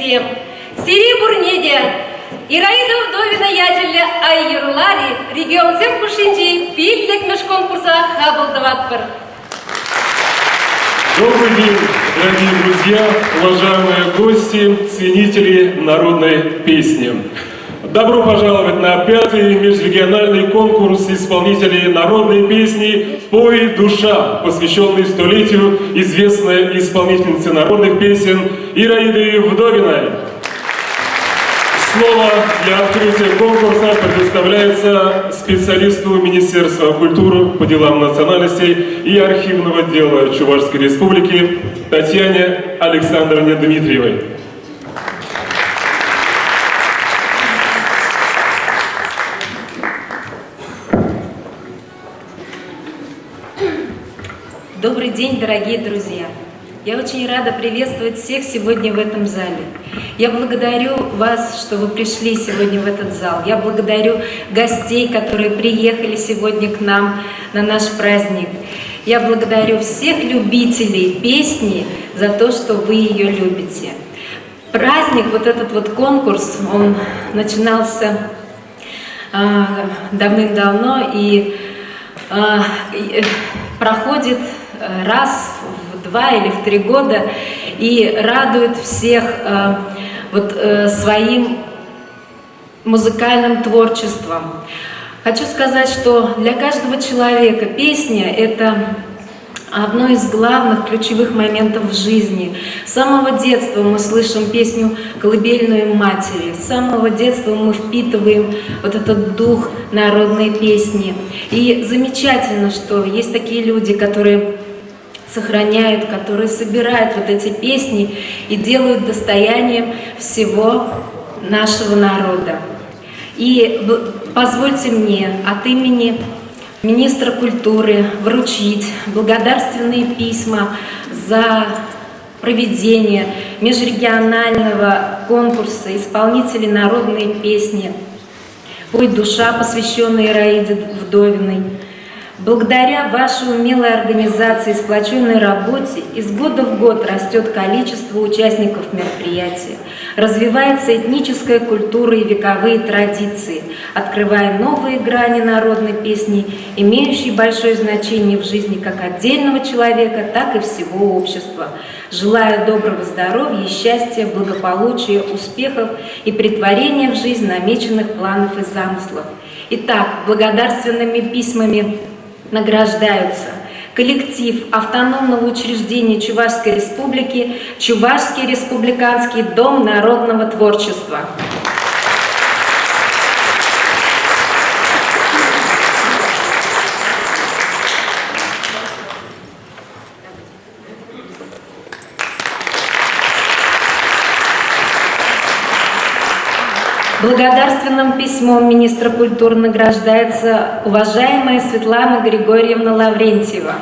ентешсем! Сире пурне те Ираида Вдовина ячӗллӗ Ай юрлар-и регионсем хушшинчи пиллӗкмӗш конкурса хапӑл тӑватпӑр. Добрый день, дорогие друзья, уважаемые гости, ценители народной песни. Добро пожаловать на пятый межрегиональный конкурс исполнителей народной песни «Пой, душа», посвященный столетию известной исполнительницы народных песен Ираиды Вдовиной. Слово для открытия конкурса предоставляется специалисту Министерства культуры по делам национальностей и архивного дела Чувашской Республики Татьяне Александровне Дмитриевой. Добрый день, дорогие друзья! Я очень рада приветствовать всех сегодня в этом зале. Я благодарю вас, что вы пришли сегодня в этот зал. Я благодарю гостей, которые приехали сегодня к нам на наш праздник. Я благодарю всех любителей песни за то, что вы ее любите. Праздник, вот этот вот конкурс, он начинался давным-давно и проходит раз в 2 или в 3 года и радует всех вот своим музыкальным творчеством. Хочу сказать, что для каждого человека песня – это одно из главных ключевых моментов в жизни. С самого детства мы слышим песню «Колыбельную матери». С самого детства мы впитываем вот этот дух народной песни. И замечательно, что есть такие люди, которые сохраняют, которые собирают вот эти песни и делают достоянием всего нашего народа. И позвольте мне от имени министра культуры вручить благодарственные письма за проведение межрегионального конкурса исполнителей народной песни «Пой душа», посвященной Ираиде Вдовиной. Благодаря вашей умелой организации и сплоченной работе из года в год растет количество участников мероприятия, развивается этническая культура и вековые традиции, открывая новые грани народной песни, имеющие большое значение в жизни как отдельного человека, так и всего общества. Желаю доброго здоровья, счастья, благополучия, успехов и претворения в жизнь намеченных планов и замыслов. Итак, благодарственными письмами награждаются коллектив автономного учреждения Чувашской Республики Чувашский республиканский дом народного творчества. Благодарственным письмом министра культуры награждается уважаемая Светлана Григорьевна Лаврентьева.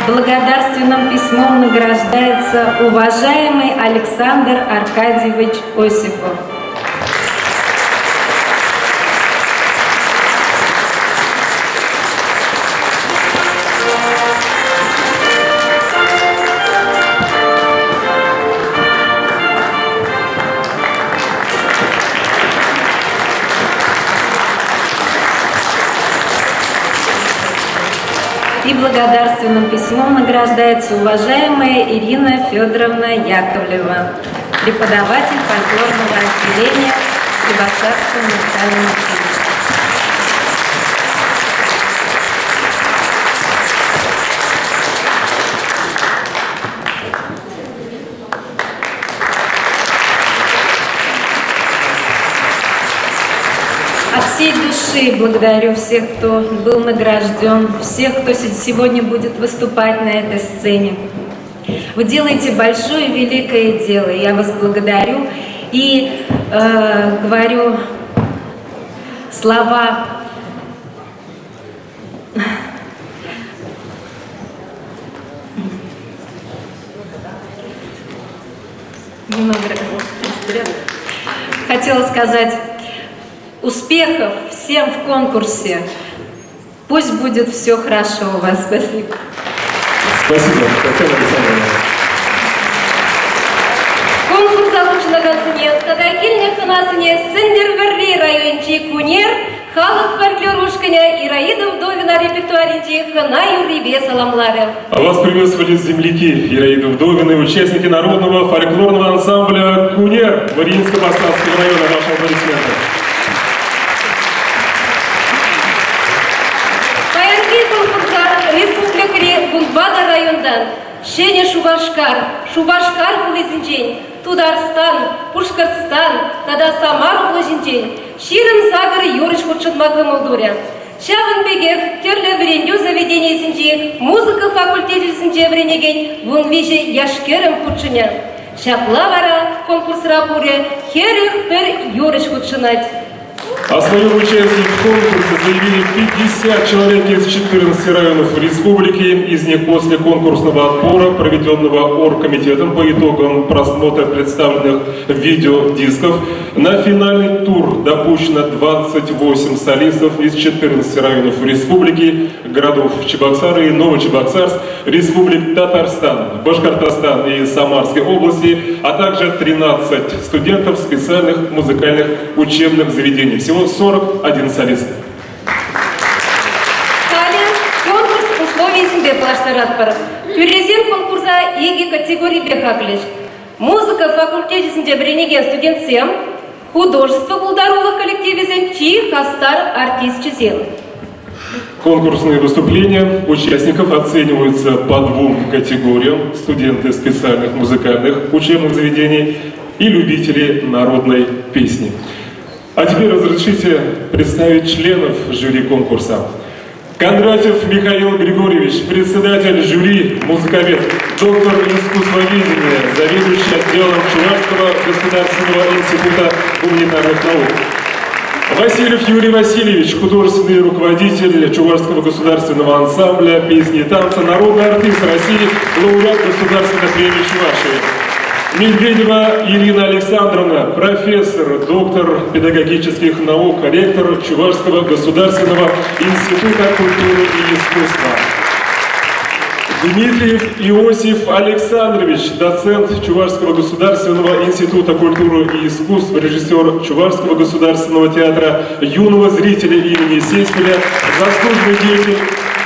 Благодарственным письмом награждается уважаемый Александр Аркадьевич Осипов. И благодарственным письмом награждается уважаемая Ирина Федоровна Яковлева, преподаватель фольклорного отделения Чебоксарского музыкального училища. От всей души благодарю всех, кто был награжден, всех, кто сегодня будет выступать на этой сцене. Вы делаете большое великое дело, я вас благодарю и говорю слова Немного Хотела сказать успехов всем в конкурсе. Пусть будет все хорошо у вас. Спасибо. Спасибо, Татьяна Александровна. Конкурса хутшӑнакансене тата килнӗ хӑнасене Сӗнтӗрвӑрри районӗнчи Кунер халӑх фольклор ушкӑнӗ Ираида Вдовина репертуарӗнчи хӑна юррипе саламларӗ. А вас приветствовали земляки Ираиды Вдовиной, участники народного фольклорного ансамбля «Кунер» Мариинско-Посадского района. Ваши аплодисменты. Паянхи конкурса республикӑри вунтӑватӑ районтан Ҫӗнӗ Шупашкар, Шупашкар хулисенчен, Тутарстан, Пушкӑртстан тата Самар облаҫӗнчен 28 юрӑҫ хутшӑнма кӑмӑл турӗ. Ҫавӑн пекех тӗрлӗ вӗрентӳ заведенийӗсенчи музыка факультечӗсенче вӗренекен вунвиҫӗ яш-кӗрӗм хутшӑнӗ. Ҫапла вара конкурсра пурӗ 41 юрӑҫ хутшӑнать. О своем участии в конкурсе заявили 50 человек из 14 районов республики. Из них после конкурсного отбора, проведенного оргкомитетом по итогам просмотра представленных видеодисков, на финальный тур допущено 28 солистов из 14 районов республики, городов Чебоксары и Новочебоксарск, республик Татарстан, Башкортостан и Самарской области, а также 13 студентов специальных музыкальных учебных заведений. Всего 41 солист. Халӗ конкурс условийӗсемпе паллаштаратпӑр. Тӳресем конкурса икӗ категорипе хаклӗҫ. Музыка факультечӗсенче вӗренекен студентсем, художество пултарулӑх коллективӗсен чи хастар артисчӗсем. Конкурсные выступления участников оцениваются по двум категориям – студенты специальных музыкальных учебных заведений и любители народной песни. А теперь разрешите представить членов жюри конкурса. Кондратьев Михаил Григорьевич, председатель жюри, музыковед, доктор искусствоведения, заведующий отделом Чувашского государственного института гуманитарных наук. Васильев Юрий Васильевич, художественный руководитель Чувашского государственного ансамбля песни и танца, народный артист России, лауреат Государственной премии Чувашии. Медведева Ирина Александровна, профессор, доктор педагогических наук, ректор Чувашского государственного института культуры и искусства. Дмитриев Иосиф Александрович, доцент Чувашского государственного института культуры и искусств, режиссер Чувашского государственного театра юного зрителя имени Сеспеля, заслуженный деятель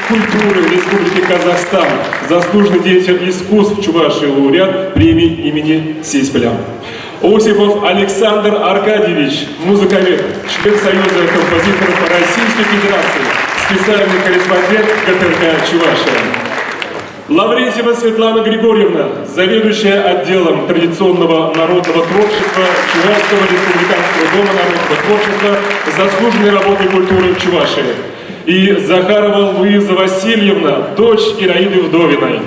культуры Республики Казахстан, заслуженный деятель искусств Чувашии, лауреат премии имени Сеспеля. Осипов Александр Аркадьевич, музыковед, член Союза композиторов Российской Федерации, специальный корреспондент ГТРК Чувашия. Лаврентьева Светлана Григорьевна, заведующая отделом традиционного народного творчества Чувашского республиканского дома народного творчества, заслуженной работы культуры Чувашии. И Захарова Луиза Васильевна, дочь Ираиды Вдовиной.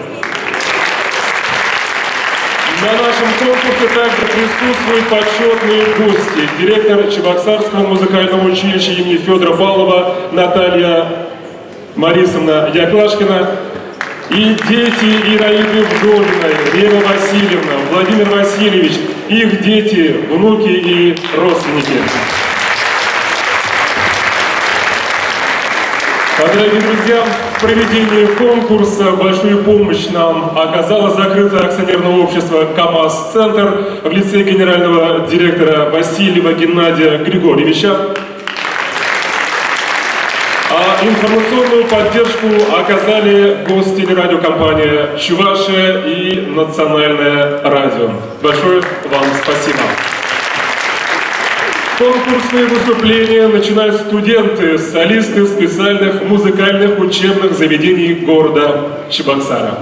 На нашем конкурсе также присутствуют почетные гости. Директор Чебоксарского музыкального училища имени Федора Павлова Наталья Марисовна Яклашкина и дети Ираиды Вдовиной, Вера Васильевна, Владимир Васильевич, их дети, внуки и родственники. Дорогие друзья, в проведении конкурса большую помощь нам оказало закрытое акционерное общество «КамАЗ-центр» в лице генерального директора Васильева Геннадия Григорьевича. А информационную поддержку оказали гостелерадиокомпания «Чувашия» и «Национальное радио». Большое вам спасибо. Конкурсные выступления начинают студенты, солисты специальных музыкальных учебных заведений города Чебоксара.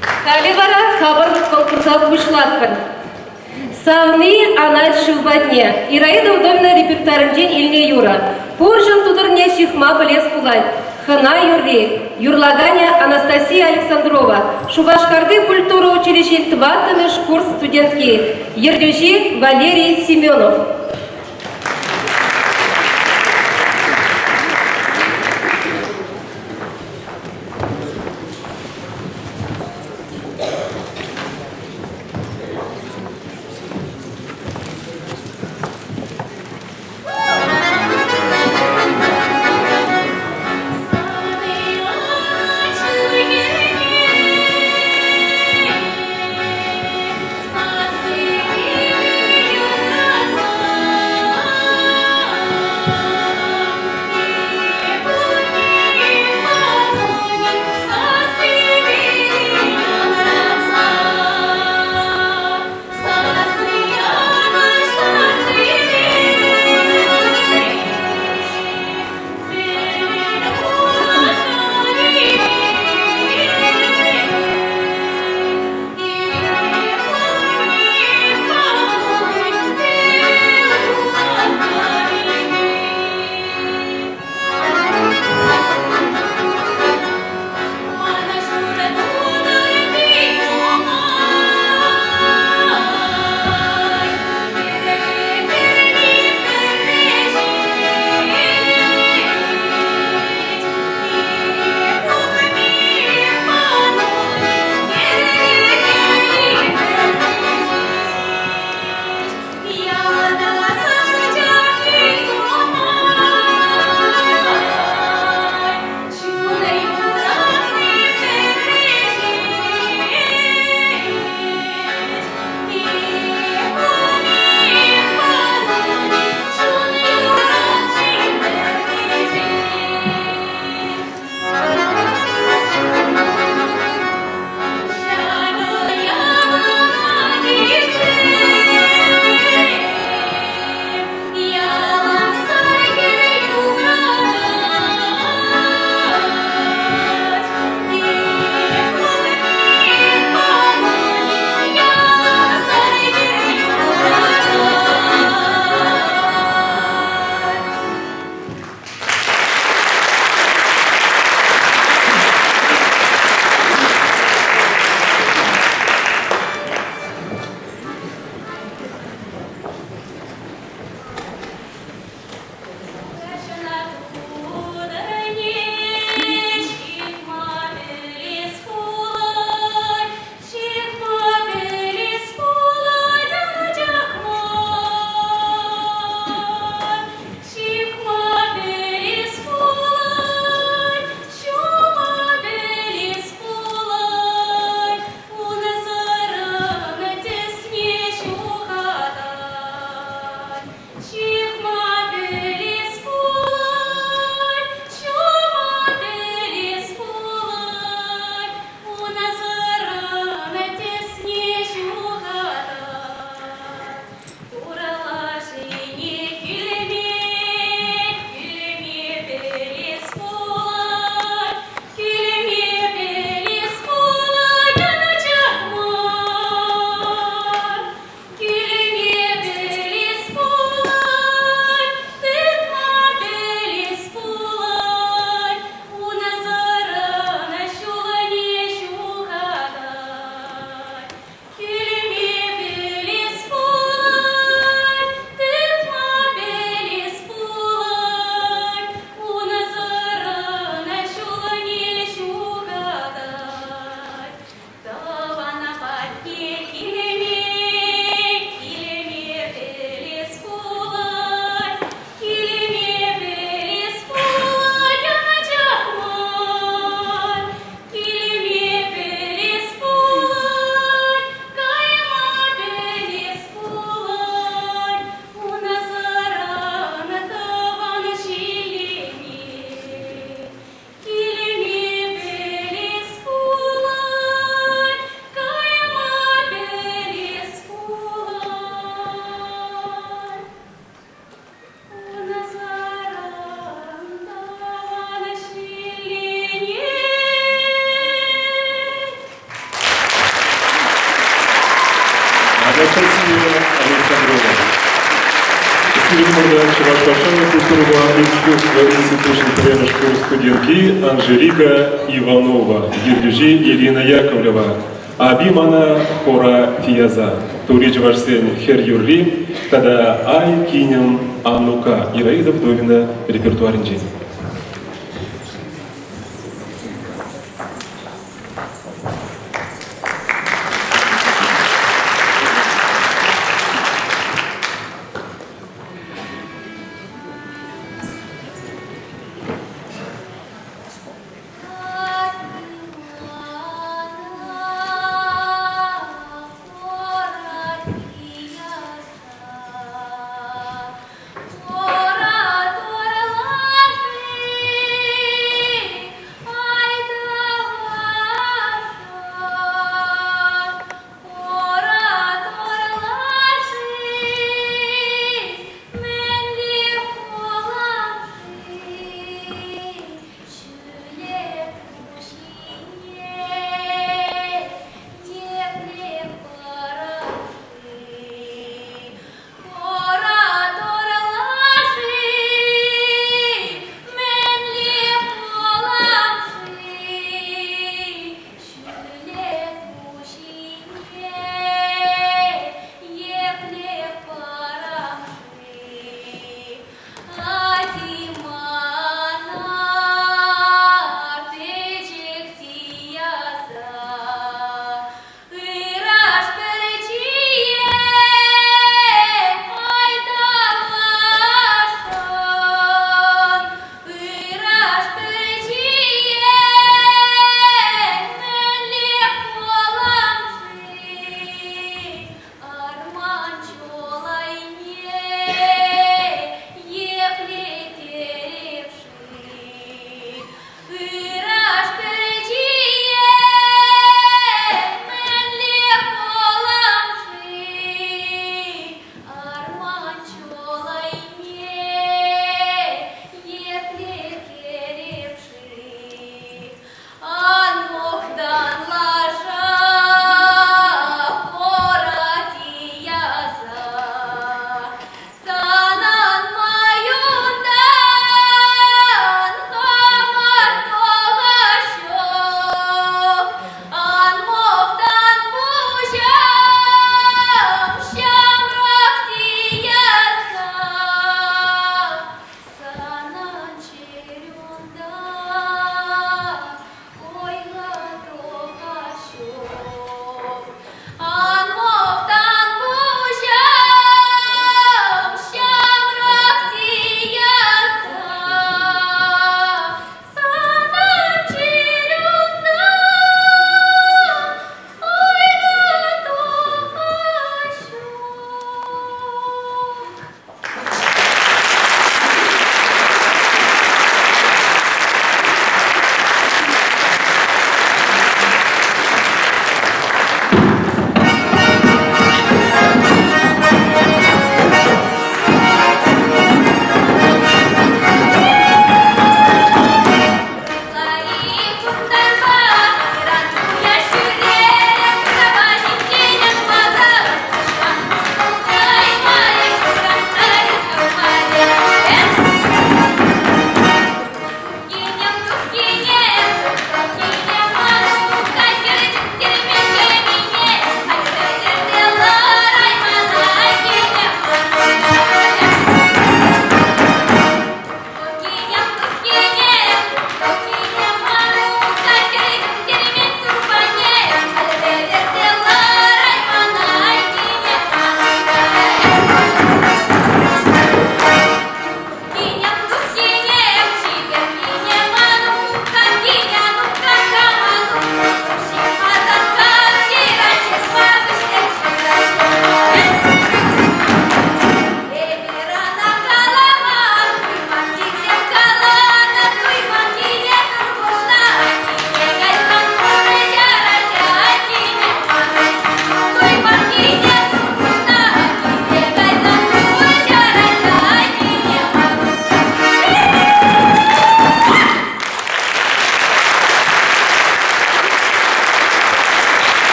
Халӗ вара хамӑр конкурса пуҫлатпӑр. Савни анать шыв патне. Ираида Удобина репертуарӗнчен илнӗ юрӑ. Пурҫӑн тутӑрне ҫыхма пӗлес пулать. Хӑна юрри. Юрлаканӗ Анастасия Александрова, Шупашкарти культура училищин тӑваттӑмӗш курс студентки, ертӳҫи Валерий Семенов. Анастасия Александрова. Сирӗн Чӑваш патшалӑх культурӑпа искусство институчӗн пӗрремӗш курс студентки Анжелика Иванова, ертӳҫи Ирина Яковлева, Аби мана хора Фияза, тури чӑвашсен хӗр юрри тата Ай кинӗм Анука Ираида Вдовина репертуарӗнчен.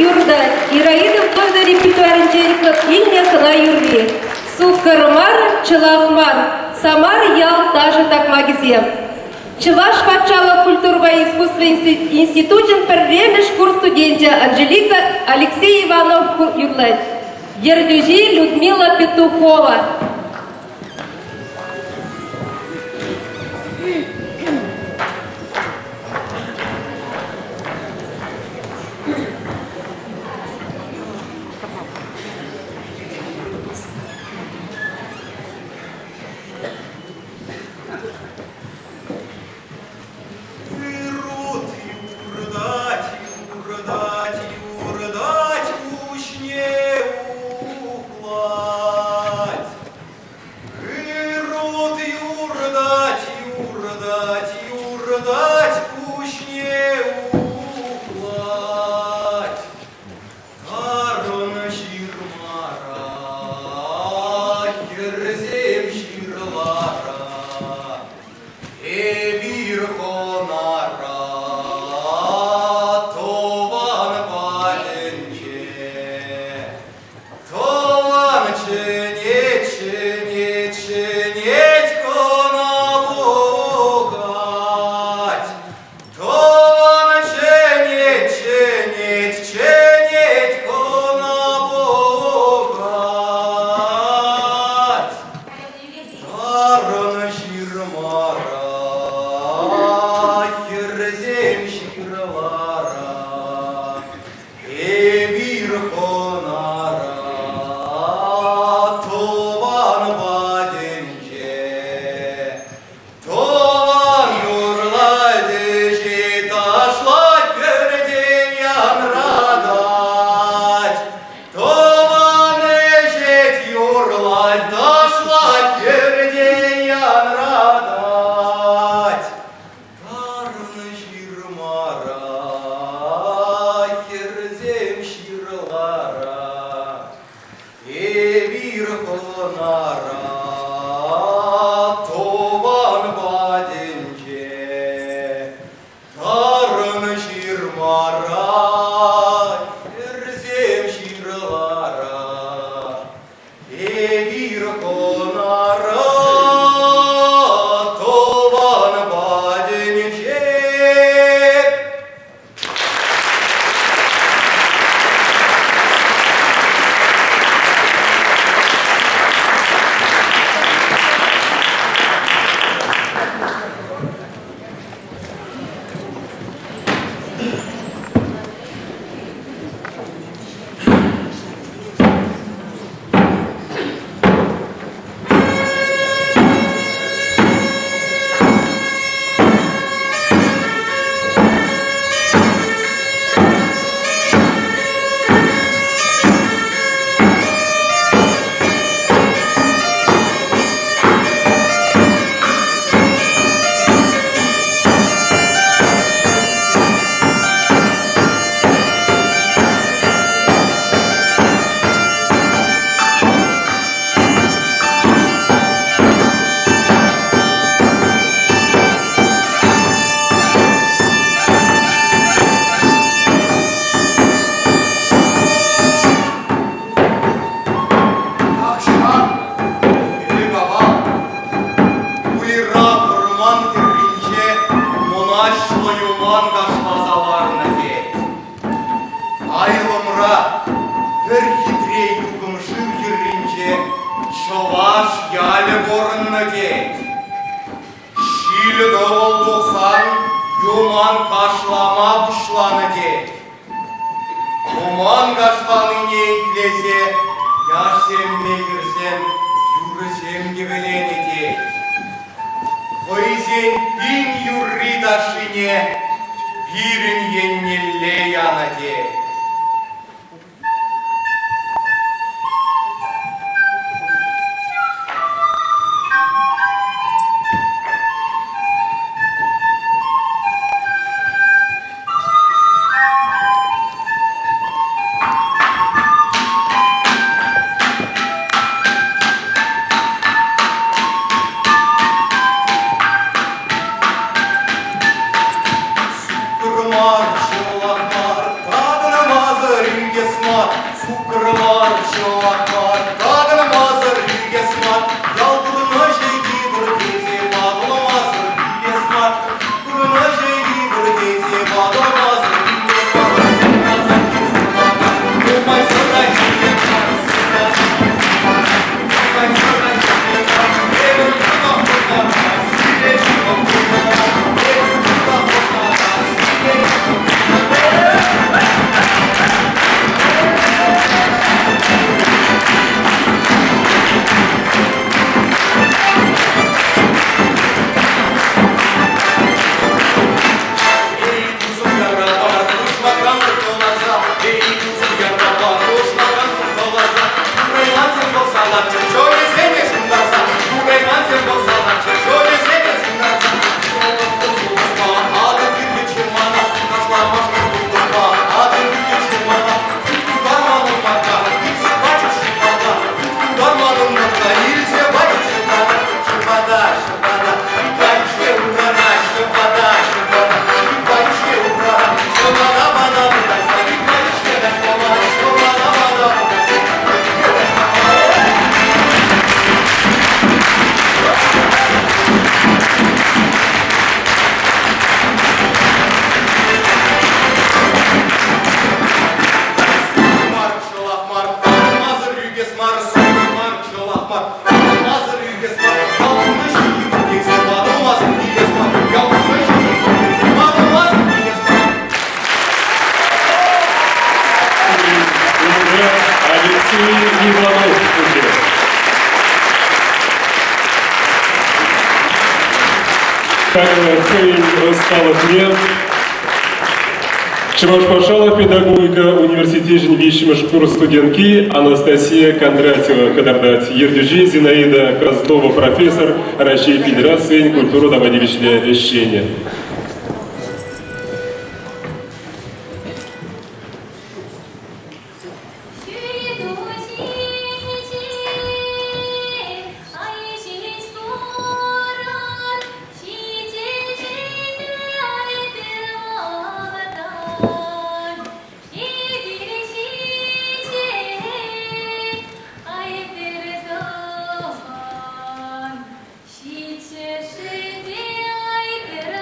юрлать Ираида Вдовина репертуарӗнчен илнӗ хӑна юрри. Суккӑр мар, чӑлах мар, Самар ял ташӑ такмакӗсем. Чӑваш патшалӑх культурӑпа искусство институчӗн пӗрремӗш курс студенчӗ Анжелика Алексей Иванов юрлать. Ертӳҫи Людмила Петухова. Ырут юртать, юртать, юртать, куҫне уклать. Ырут юртать, юртать, юртать, куҫне уклать. Тарӑн ҫырмара хӗрсем ҫырлара Эпир хӑнара тӑван патӗнче. Тӑван чӗнет, чӗнет, чӗнет кӑна пухать. Тӑван чӗнет, чӗнет, чӗнет кӑна пухать. Тарӑн ҫырмара хӗрсем ҫырлара эпир хӑнара тӑван патӗнче. Тӑван юрлать ӗҫе ташлать пӗртен янратать. Тӑван ӗҫет юрлать, ташлать пӗртен янратать. Тарӑн ҫырмара хӗрсем ҫырлара Эпир хӑнара тӑван патӗнче. Тарӑн ҫырмара хӗрсем ҫырлара Эпир хӑнара тӑван патӗнче. Тахҫан ӗлӗк-авал уйра вӑрман хӗрринче мӑнаҫлӑ юман кашласа ларнӑ тет. Айлӑмра пӗр хитре юхӑм шыв хӗрринче чӑваш ялӗ пурӑннӑ тет. Ҫил-тӑвӑл тухсан юман кашлама пуҫланӑ тет. Юман кашланине итлесе яшсемпе хӗрсем юрӑсем кӗвӗленӗ тет. Хӑйсен пин юрри-ташшине пирӗн еннелле янӑ тет. Суккӑр мар. мар, суккӑр мар, чӑлах мар, такӑнмасӑр ӳкес мар, ял пурнӑҫӗ йывӑр тесе ватӑлмасӑр вилес мар, пурнӑҫӗ йывӑр тесе ватӑлмасӑр вилес мар, нумай сӑра ҫиес мар, нумай сӑра ҫиес мар, эпӗ кӑна хӑтарма, сире ҫӑмӑл пулмалла, эпӗ кӑна хӑтарма, сире ҫӑмӑл пулмалла. Эй, тусӑм ярапа, тушмакран кӑларса, эй, тусӑм ярапа, тушмакран кӑларса, кураймансем пӑхса ларччӑр, чонӗсене ҫунтарса, кураймансем пӑхса ларччӑр, чонӗсене ҫунтарса. Пулӑшма, атӑ кирлӗччӗ мана, ташламашкӑн пулӑшма, атӑ кирлӗччӗ мана, тутарманӑн матка, илсе пачӗҫ ҫӑпата, тутарманӑн матка, илсе пачӗҫ ҫӑпата, ҫӑпата, ҫӑпата, упаҫке урана, ҫӑпата, ҫӑпата, упаҫке урана, ҫӑпата мана выртать, упаҫке ташлама, ҫӑпата мана выртать, упаҫке ташлама. Мар, чӑлах мар, танмасӑр ӳкес мар, сывӑ мар, чӑлах мар, танмасӑр ӳкес мар, ял пурнӑҫӗ йывӑр тесе ватӑлмасӑр вилес мар, ял пурнӑҫӗ йывӑр тесе ватӑлмасӑр вилес мар. Алексей Иванов пулчӗ. Халӗ хӑйӗн ӑсталӑхне Чӑваш патшалӑх педагогика университечӗн виҫҫӗмӗш курс студентки Анастасия Кондратьева кӑтартать. Ертӳҫи Зинаида Козлова профессор, Раҫҫей Федерацийӗн культура тава тивӗҫлӗ ӗҫченӗ. Ҫиччӗшӗ те ай пӗр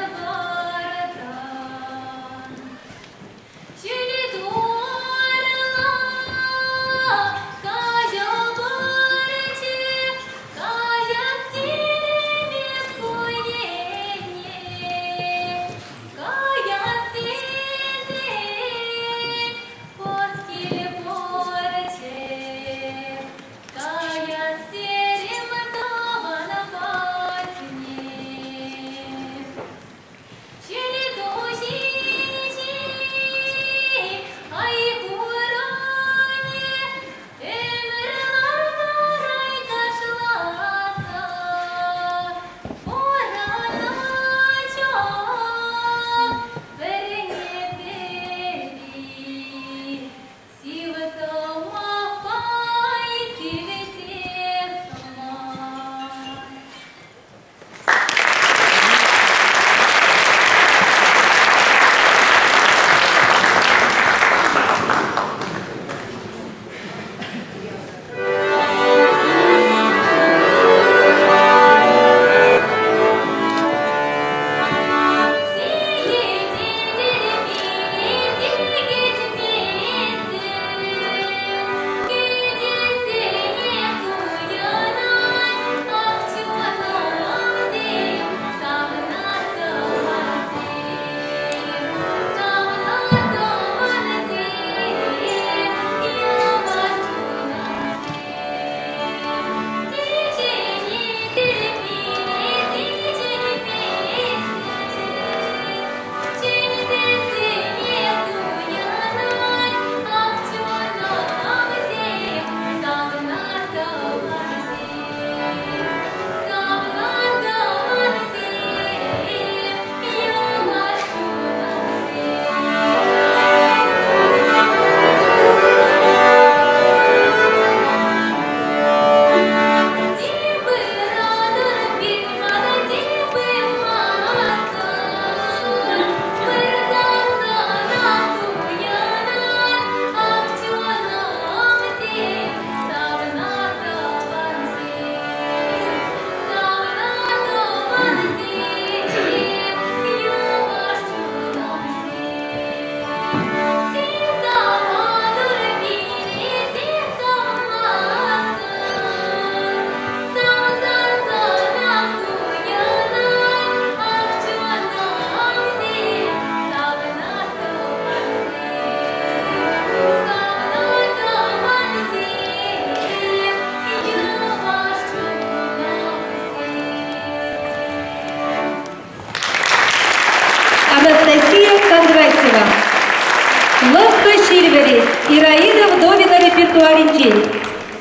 ҫил вӗрет Ираида Вдовина репертуарӗнчен.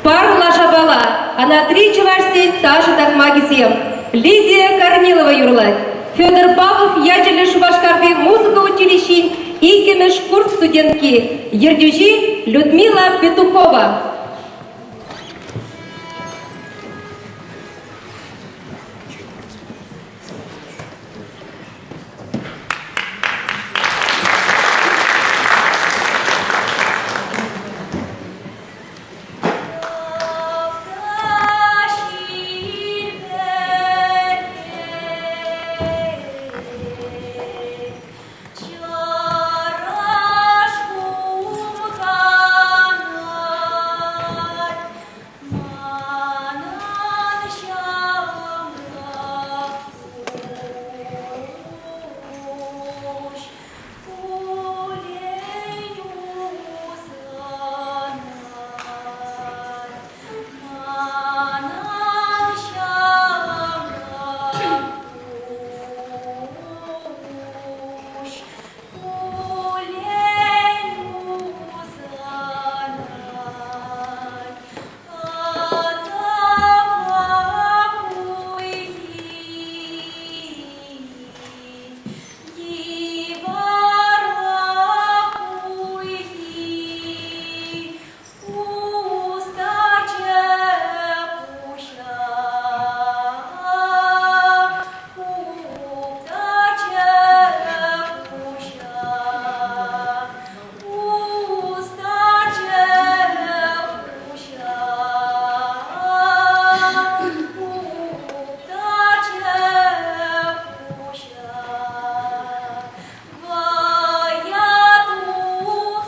Пар лашапала анатри чӑвашсен ташӑ такмакӗсем Лидия Корнилова юрлать. Федор Павлов ячӗллӗ Шупашкарти музыка училищин иккӗмӗш курс студентки, ертӳҫи Людмила Петухова. Чӑрӑш хумханать, Манӑн ҫамрӑк пуҫ хуллен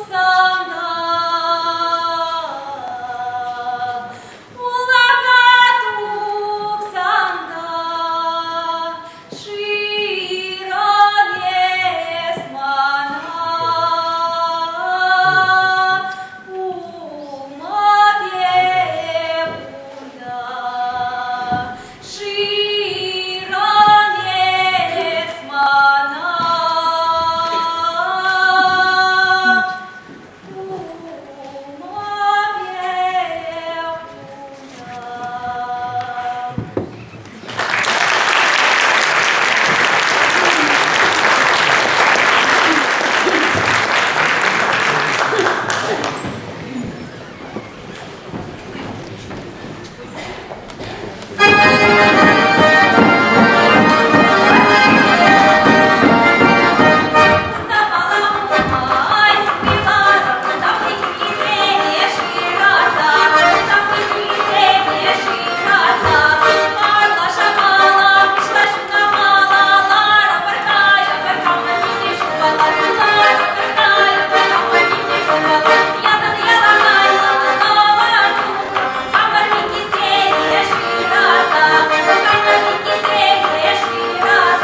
усӑнать.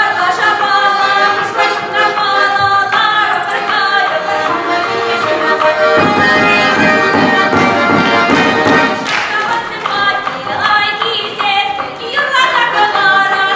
Манӑн ҫамрӑк пуҫ хуллен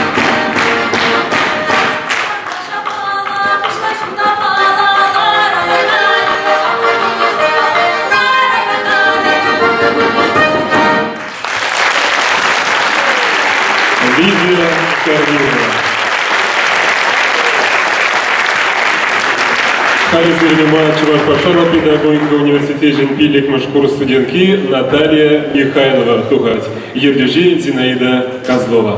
усӑнать. Лидия Корнилова. Халӗ сирӗн ума Чӑваш патшалӑх педагогика университечӗн пиллӗкмӗш курс студентки Наталья Михайлова тухать. Ертӳҫи Зинаида Козлова.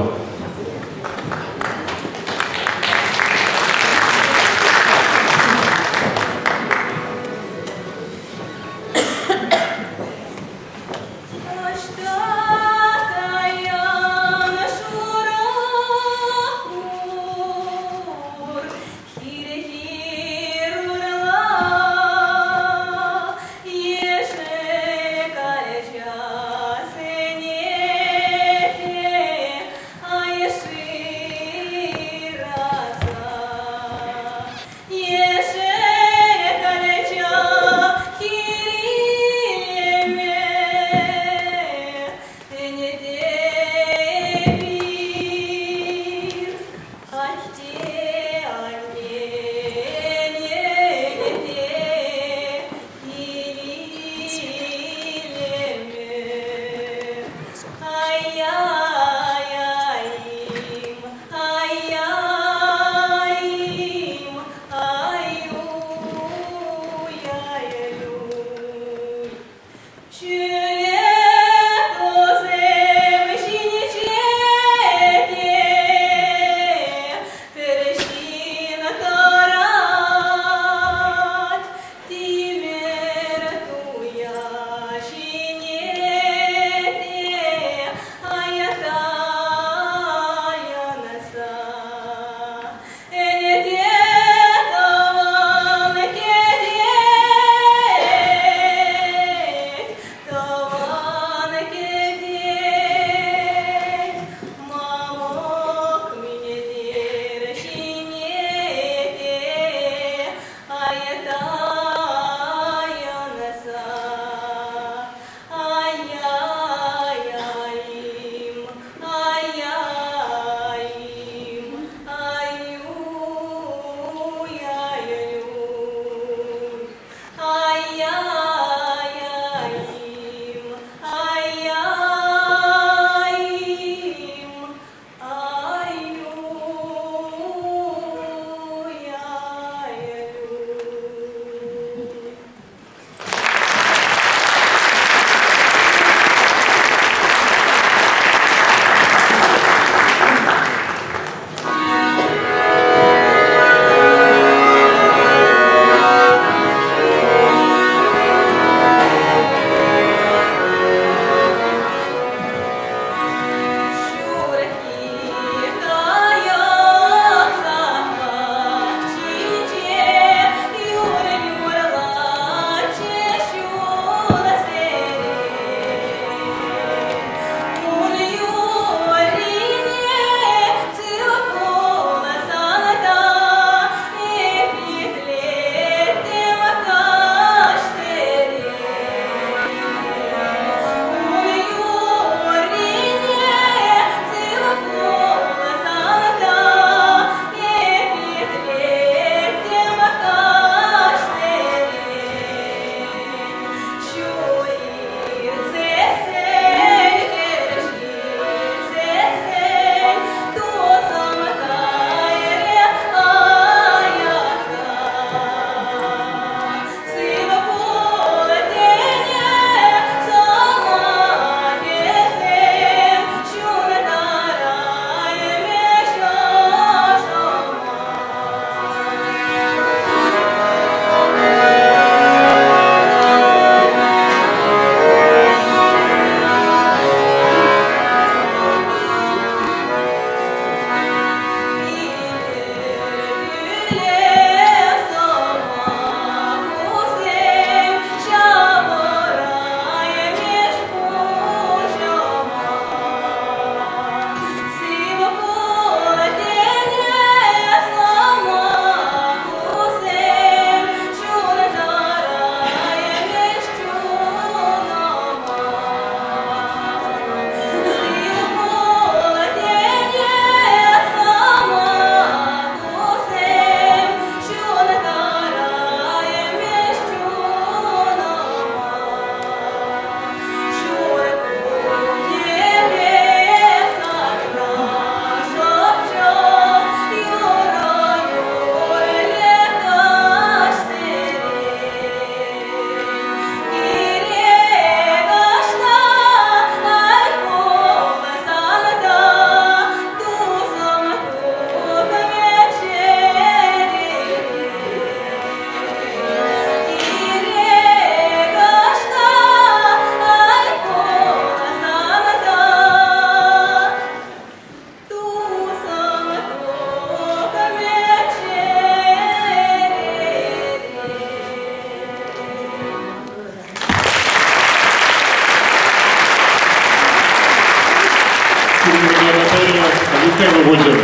Михаил Гочев.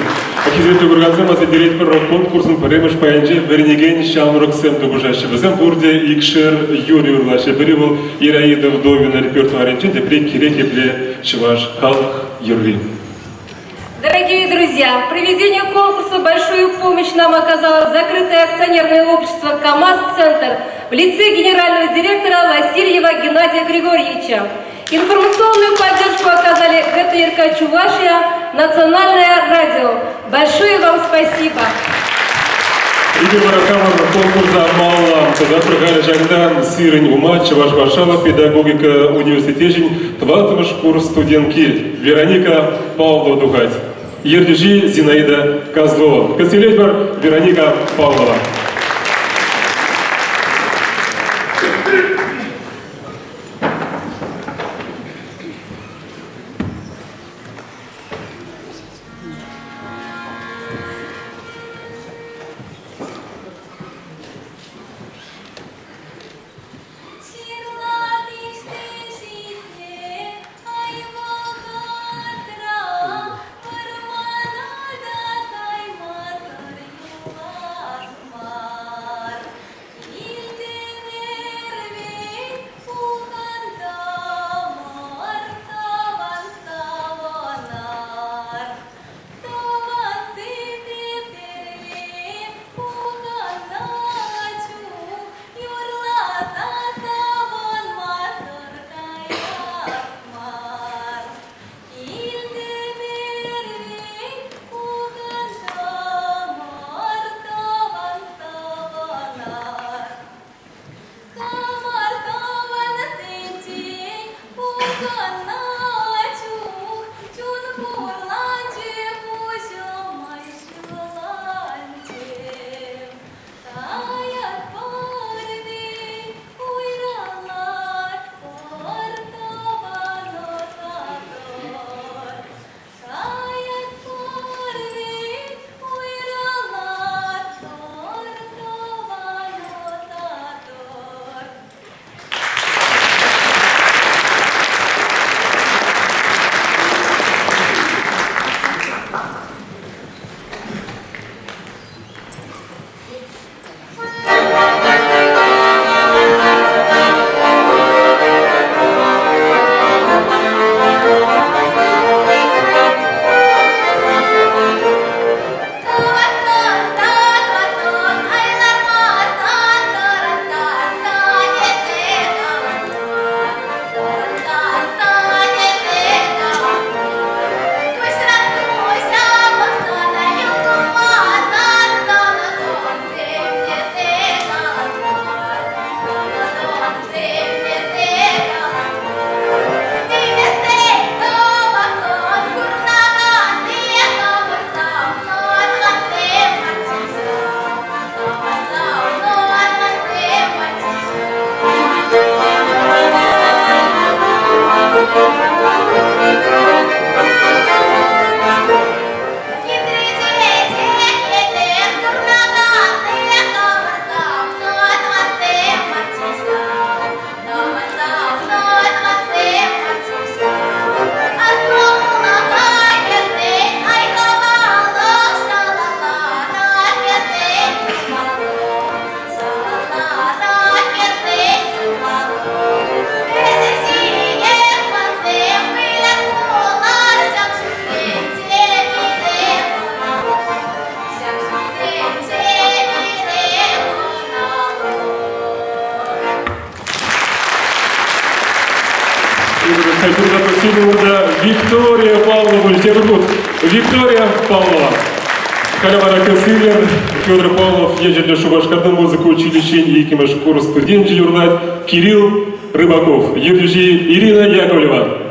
Хисеплӗ куракансем аса илтеретпӗр, конкурсӑн пӗрремӗш пайӗнче вӗренекен ҫамрӑксем тупӑшаҫҫӗ. Вӗсем пурте икшер юрӑ юрлаҫҫӗ. Пӗри вӑл Ираида Вдовина репертуарӗнчен, тепри кирек епле чӑваш халӑх юрри. Дорогие друзья, в проведении конкурса большую помощь нам оказало закрытое акционерное общество «КамАЗ-центр» в лице генерального директора Васильева Геннадия Григорьевича. Информационную поддержку оказали ГТРК «Чувашия», Национальное радио. Большое вам спасибо! Эпир вара хамӑр конкурса малалла тӑсатпӑр. Халӗ ҫакӑнтан сирӗн ума Чӑваш патшалӑх педагогика университечӗн тӑваттӑмӗш курс студентки Вероника Павлова тухать. Ертӳҫи Зинаида Козлова. Кӗсьелетпӗр Вероника Павлова. Виктория Павлова, тепӗр хут Виктория Павлова. Халӗ вара Косылин Федор Павлов ячӗллӗ Шупашкарти музыка училищин иккӗмӗш курс студенчӗ юрлать Кирилл Рыбаков, ертӳҫи Ирина Яковлева.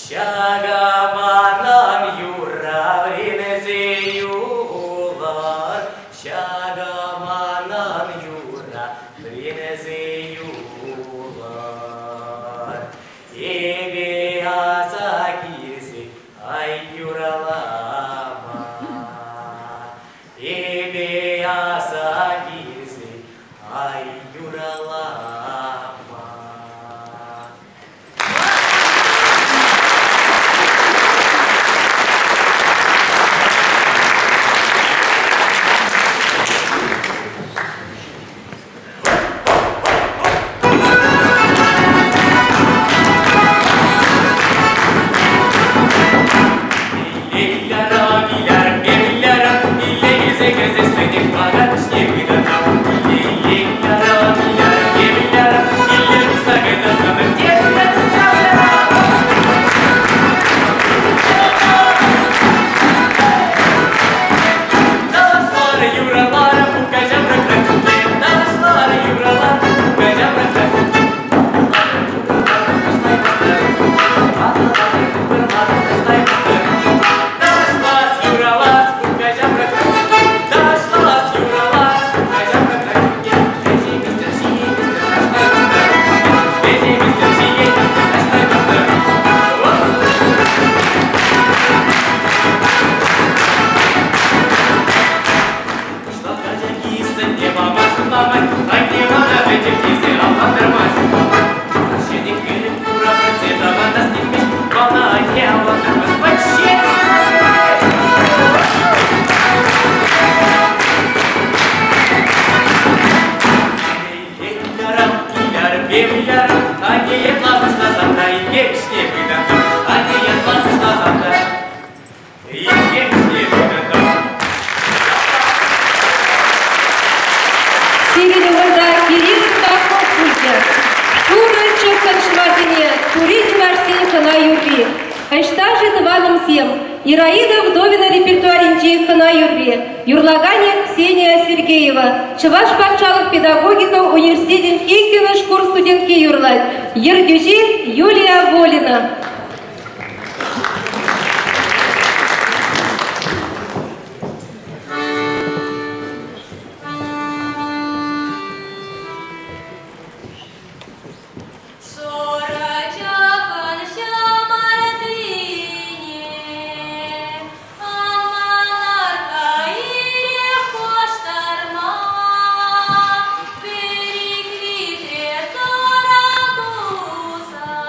Ҫакӑ манӑн юрра вӗренсе юлӑр, ҫакӑ манӑн юрра вӗренсе юлӑр. Эпӗ аса килсе ай юралама. Эпӗ аса килсе ай юралама. Сирӗн умӑрта Кирилл Рыбаков пулчӗ. Турӑ чӑххӑн ҫӑварсене тури чӑвашсен хӑна юрри. Ӑҫта-ши тӑванӑмсем? Ираида Вдовина репертуарӗнчи хӑна юрри. Юрлаканӗ Ксения Сергеева, Чӑваш патшалӑх педагогика университечӗн иккӗмӗш курс студентки юрлать. Ертӳҫи Юлия Волина. Шурачакан ҫамартине Ан ирех коштарма, Пӗр-ик витре сӑра тусан.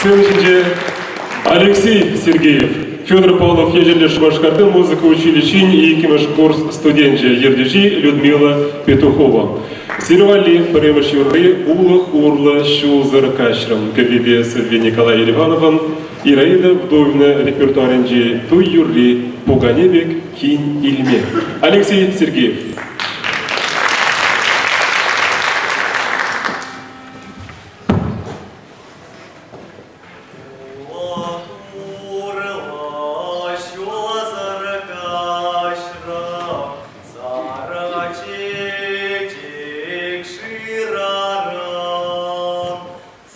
Сцена ҫинче Алексей Сергеев, Федор Павлов ячӗллӗ Шупашкарти музыка училищин иккӗмӗш курс студенчӗ, ертӳҫи Людмила Петухова. Сире валли пӗрремӗш юрри Улӑх урлӑ ҫулсӑр каҫрӑм кӗввипе сӑвви Николай Еливановӑн Ираида Вдовина репертуарӗнчи туй юрри Пукане пек кин илме. Алексей Сергеев.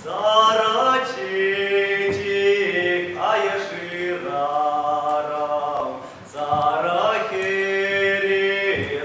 Сара чечек ай шырарӑм, сара хӗре.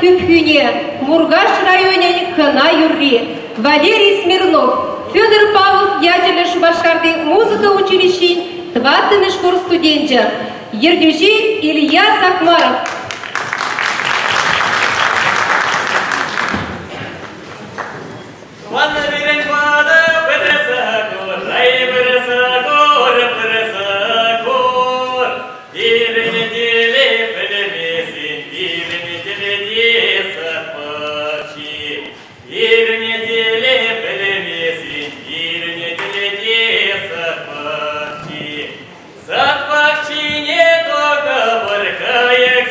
хӳхӳне Муркаш районӗн хӑна юрри Валерий Смирнов, Федор Павлов ячӗллӗ Шупашкарти музыка училищин тӑваттӑмӗш курс студенчӗ, ертӳҫи Илья Сакмаров. Тӑван пирӗн патӑ пӗрсе кур, ай пӗрсе кур, пӗрсе кур. Пирӗн тӗле пӗлмесен, пирӗн тӗле те саппачи. Пирӗн тӗле пӗлмесен, пирӗн тӗле те саппачи. Саппачине тӑкӑпӑр кайӑк.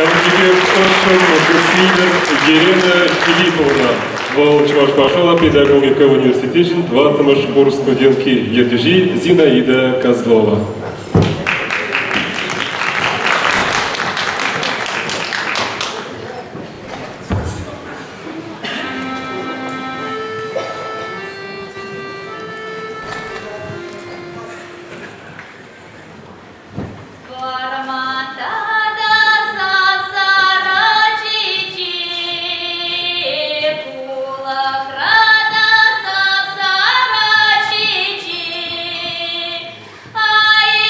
Ҫавӑн пекех ӑшшӑн кӗтсе Елена Филипповна. Вӑл Чӑваш патшалӑх педагогика университечӗн тӑваттӑмӗш курс студентки, ертӳҫи Зинаида Козлова. Вӑрманта та сап-сарӑ чечек, улӑхра та сап-сарӑ чечек. Ай-яй-яй!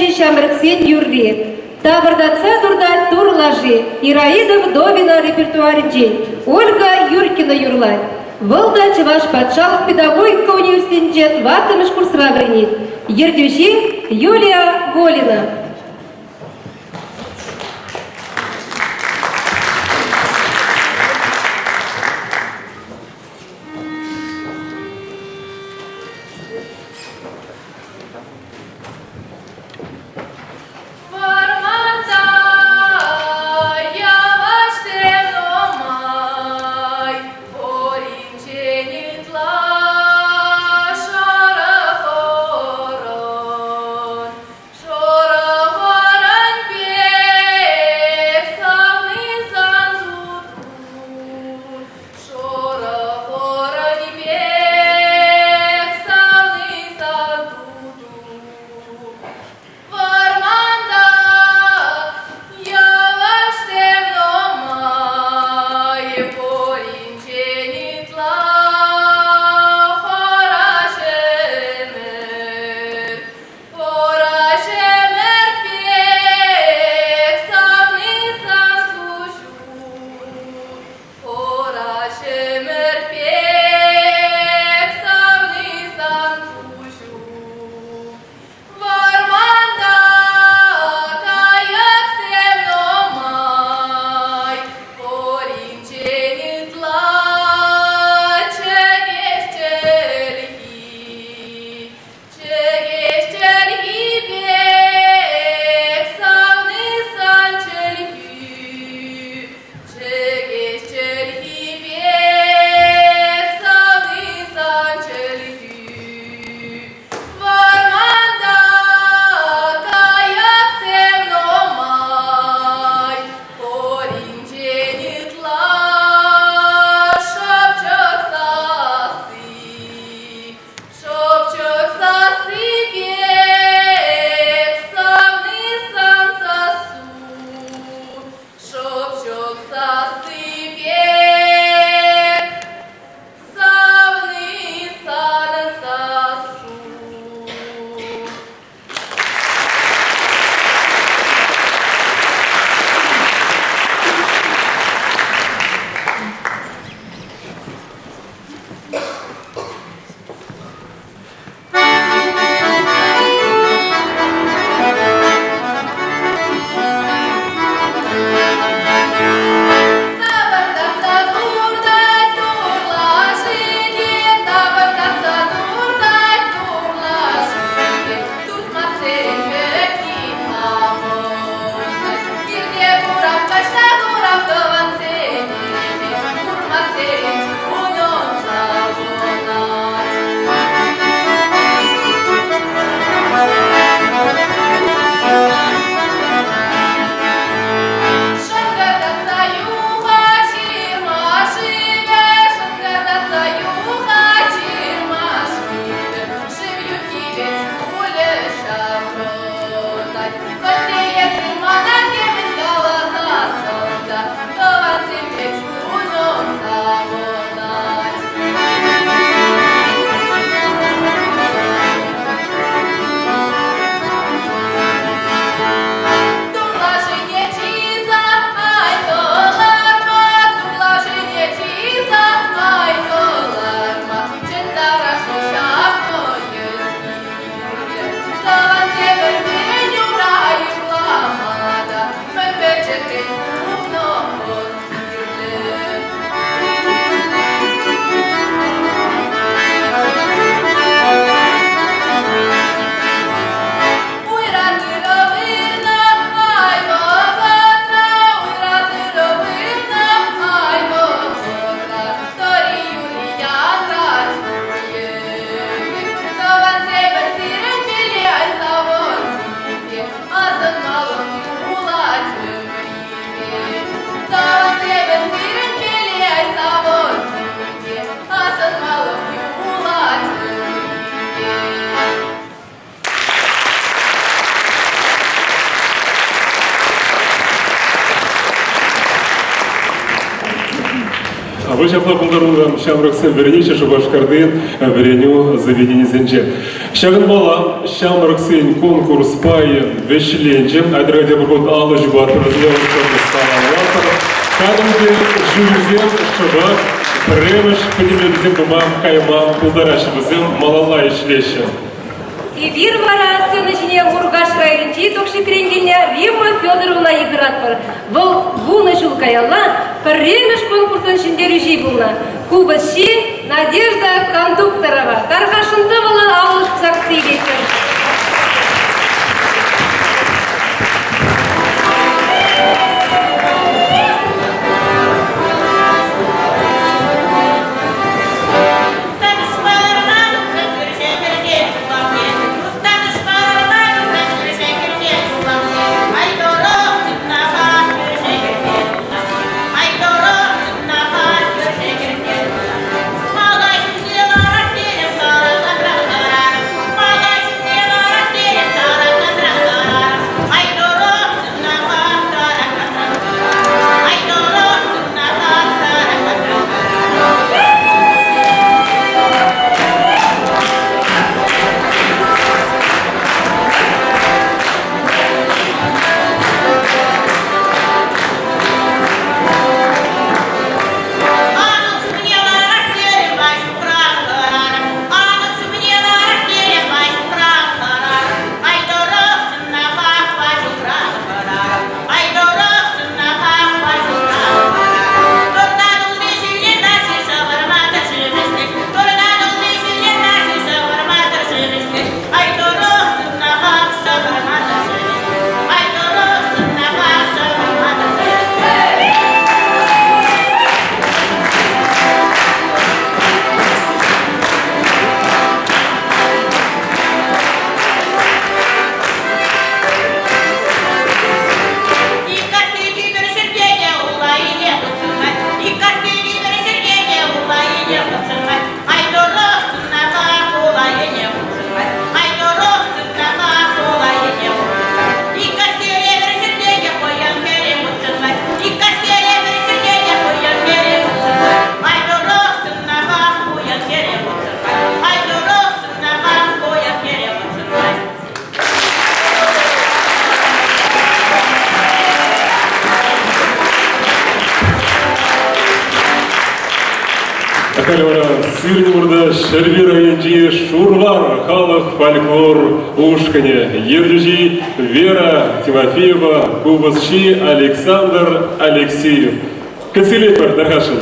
ялӗнчи ҫамрӑксен юрри. Тапӑртатса туртать тур лаши Ираида Вдовина репертуарӗнчен Ольга Юркина юрлать. Вӑл та Чӑваш патшалӑх педагогика университетӗнче тӑваттӑмӗш курсра вӗренет. Ертӳҫи Юлия Голина. Вӑрманта йывӑҫсем нумай, пуринчен ытла шурӑ хурӑн. Вӑл ҫапла пултаруллӑ ҫамрӑксем вӗренеҫҫӗ Шупашкарти вӗренӳ заведенийӗсенче. Ҫакӑнпала ҫамрӑксен конкурс пайӗ вӗҫленчӗ. Айтӑр тепӗр хут алӑ ҫупатпӑр, саламлатпӑр. Калӗнче жюрисем шӑпах пӗрремӗш пӗтӗмлетӳсем тума кайма пултараҫҫӗ. Вӗсем малалла ӗҫлеҫҫӗ. Эпир вара сцена ҫине Муркаш районӗнчи Токшикрен килнӗ Римма Федоровна йыхӑратпӑр. Вӑл вунӑ ҫул каялла пӗрремӗш конкурсӑн ҫӗнтерӳҫи пулнӑ. Купӑсҫи Надежда Кондукторова тархасшӑн тӑвӑллӑн алӑ ҫупса илетпӗр. Халь вара сирӗн умӑрта Ҫӗрпӳ районӗнчи Шурвар халӑх фольклор ушкӑнӗ, ертӳҫи Вера Тимофеева, купӑсҫи Александр Алексеев. Кӗтсе илетпӗр, тархасшӑн.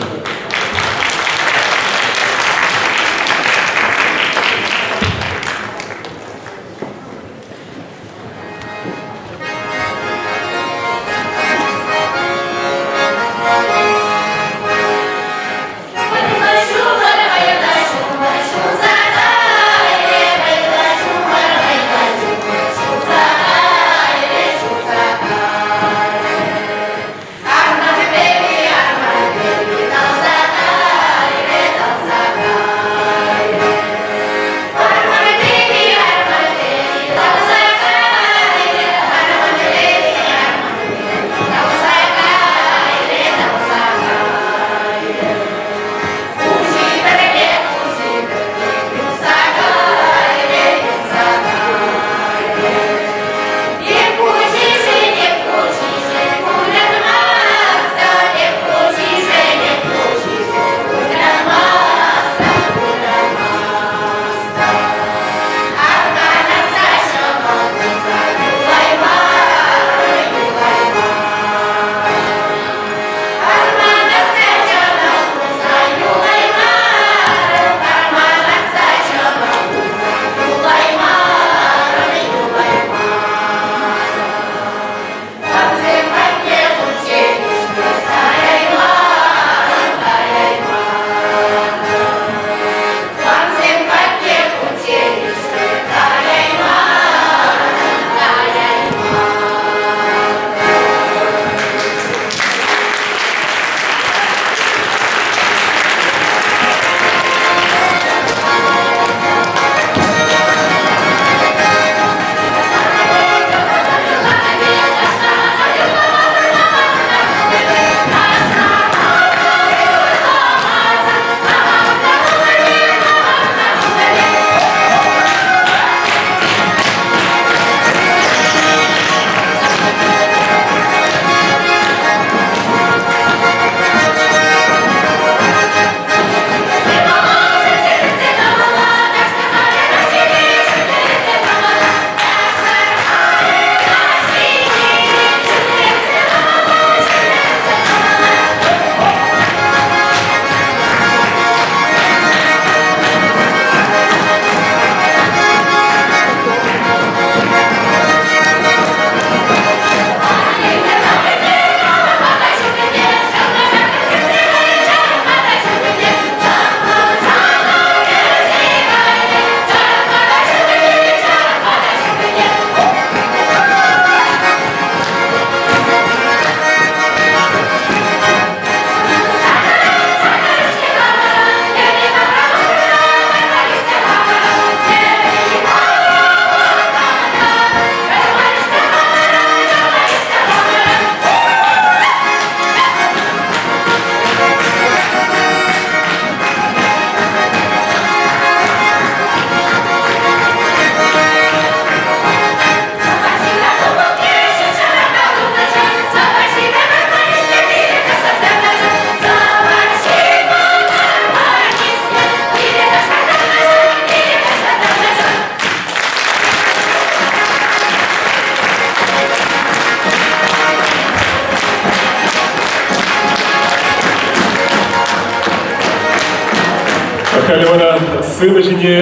Халӗ вара сцена ҫине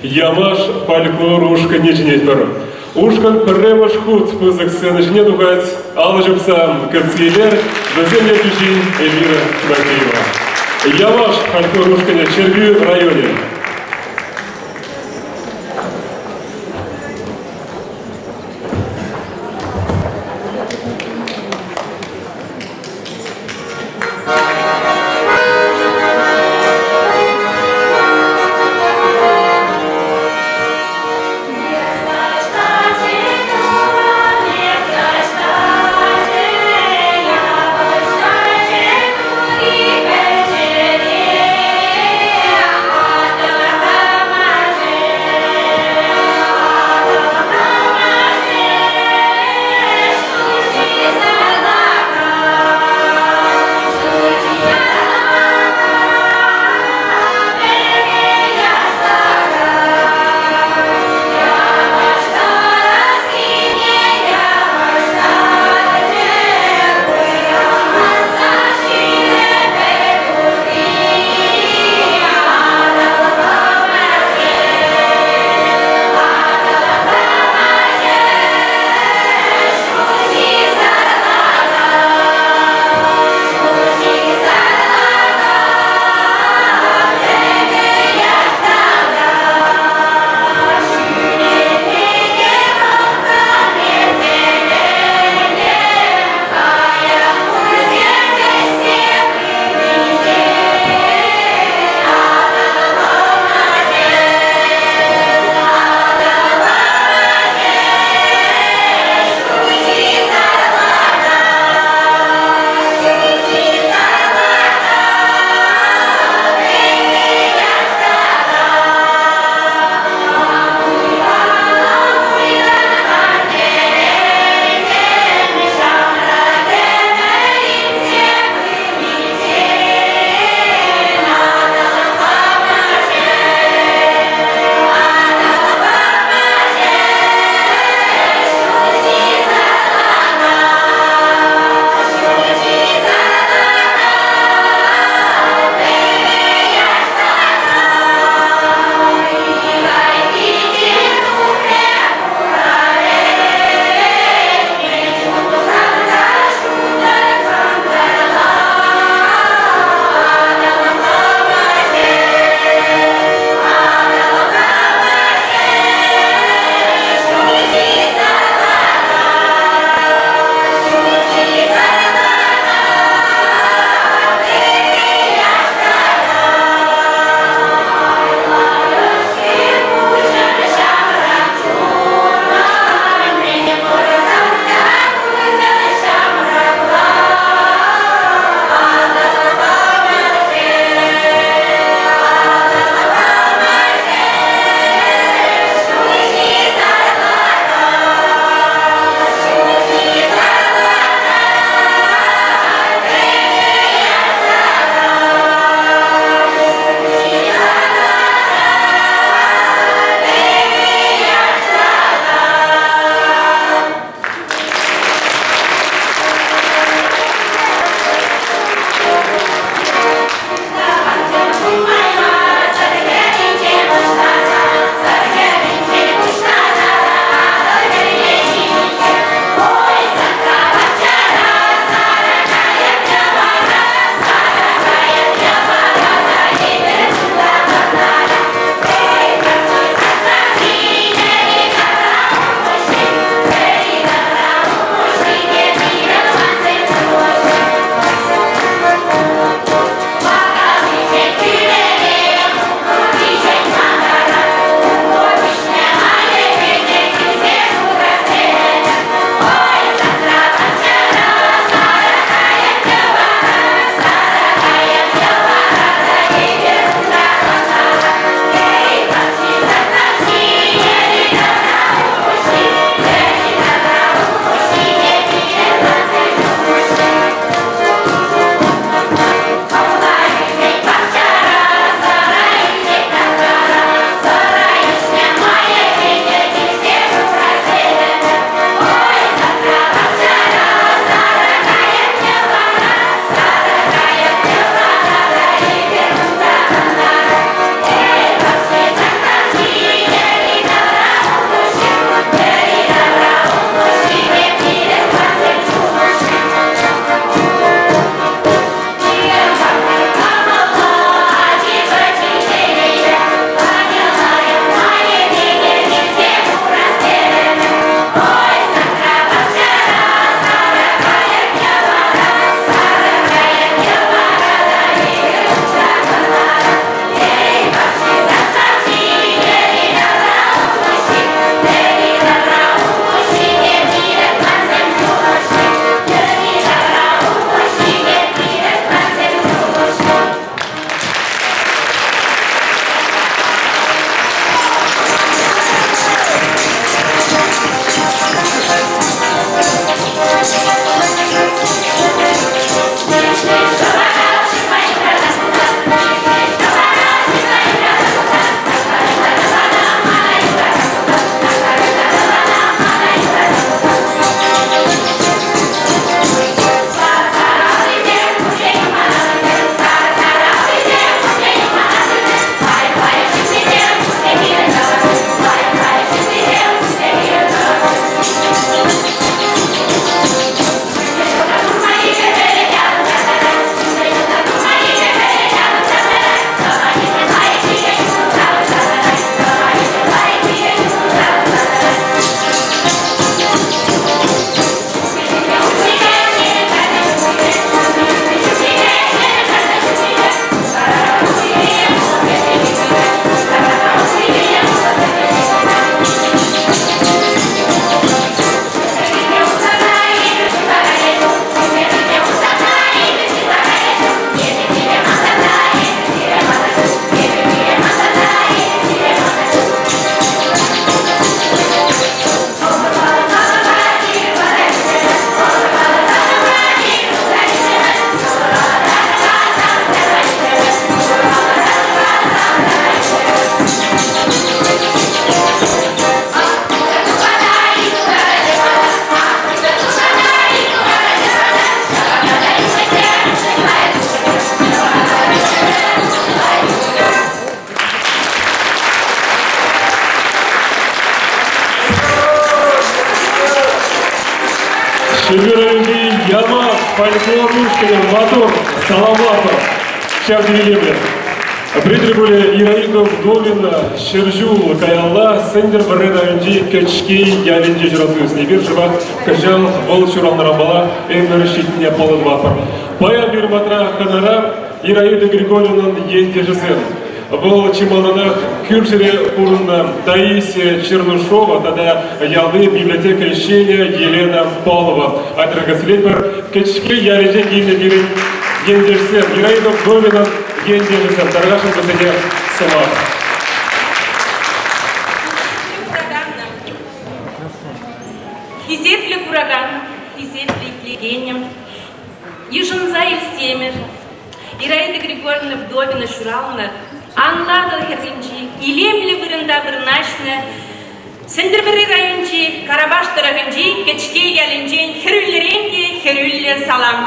Ямаш фольклор ушкӑнне чӗнетпӗр. Ушкӑн пӗрремӗш хут пысӑк сцена ҫине тухать. Алӑ ҫупса кӗтсе илер вӗсен ертӳҫи Эльвира Тимофеева. Ямаш фольклор ушкӑнӗ Ҫӗрпӳ районӗ. Ҫӗрпӳ районти Ямаш фольклор ушкӑнӗ Матур саламлатпӑр. Ҫав тери илемлӗ. Пӗлетӗр пулӗ Ираида Вдовина ҫӗрҫул каялла Сӗнтӗрвӑрри районӗнчи Кӗчкей ялӗнче ҫуралса ӳснӗ. Эпир шӑпах кӑҫал вӑл ҫуралнӑранпала ӗмӗр ҫитнине паллӑ тӑватпӑр. Паян пирӗн патра хӑнара Ираида Григорьевнӑн ентешӗсем. Вӑл чи малтанах кӳршӗре пурӑннӑ Таисия Чернышова тата ялти библиотека ӗҫченӗ Елена Павлова. Атьӑр-кӗслетпӗр Кӗчкей ялӗнчен килнӗ пирӗн ентешсем Ираида Вдовинӑн ентешӗсем тархасшӑн вӗсене сӑмах. Хисеплӗ куракан, хисеплӗ итлекенӗм, йышӑнса илсемӗр. Ираида Григорьевна Вдовина ҫуралнӑ Анлатӑл хӗрринчи илемлӗ вырӑнта вырнаҫнӑ Сӗнтӗрвӑрри районӗнчи Карапаш тӑрӑхӗнчи Кӗчкей ялӗнчен хӗрӳллӗрен те хӗрӳллӗ салам!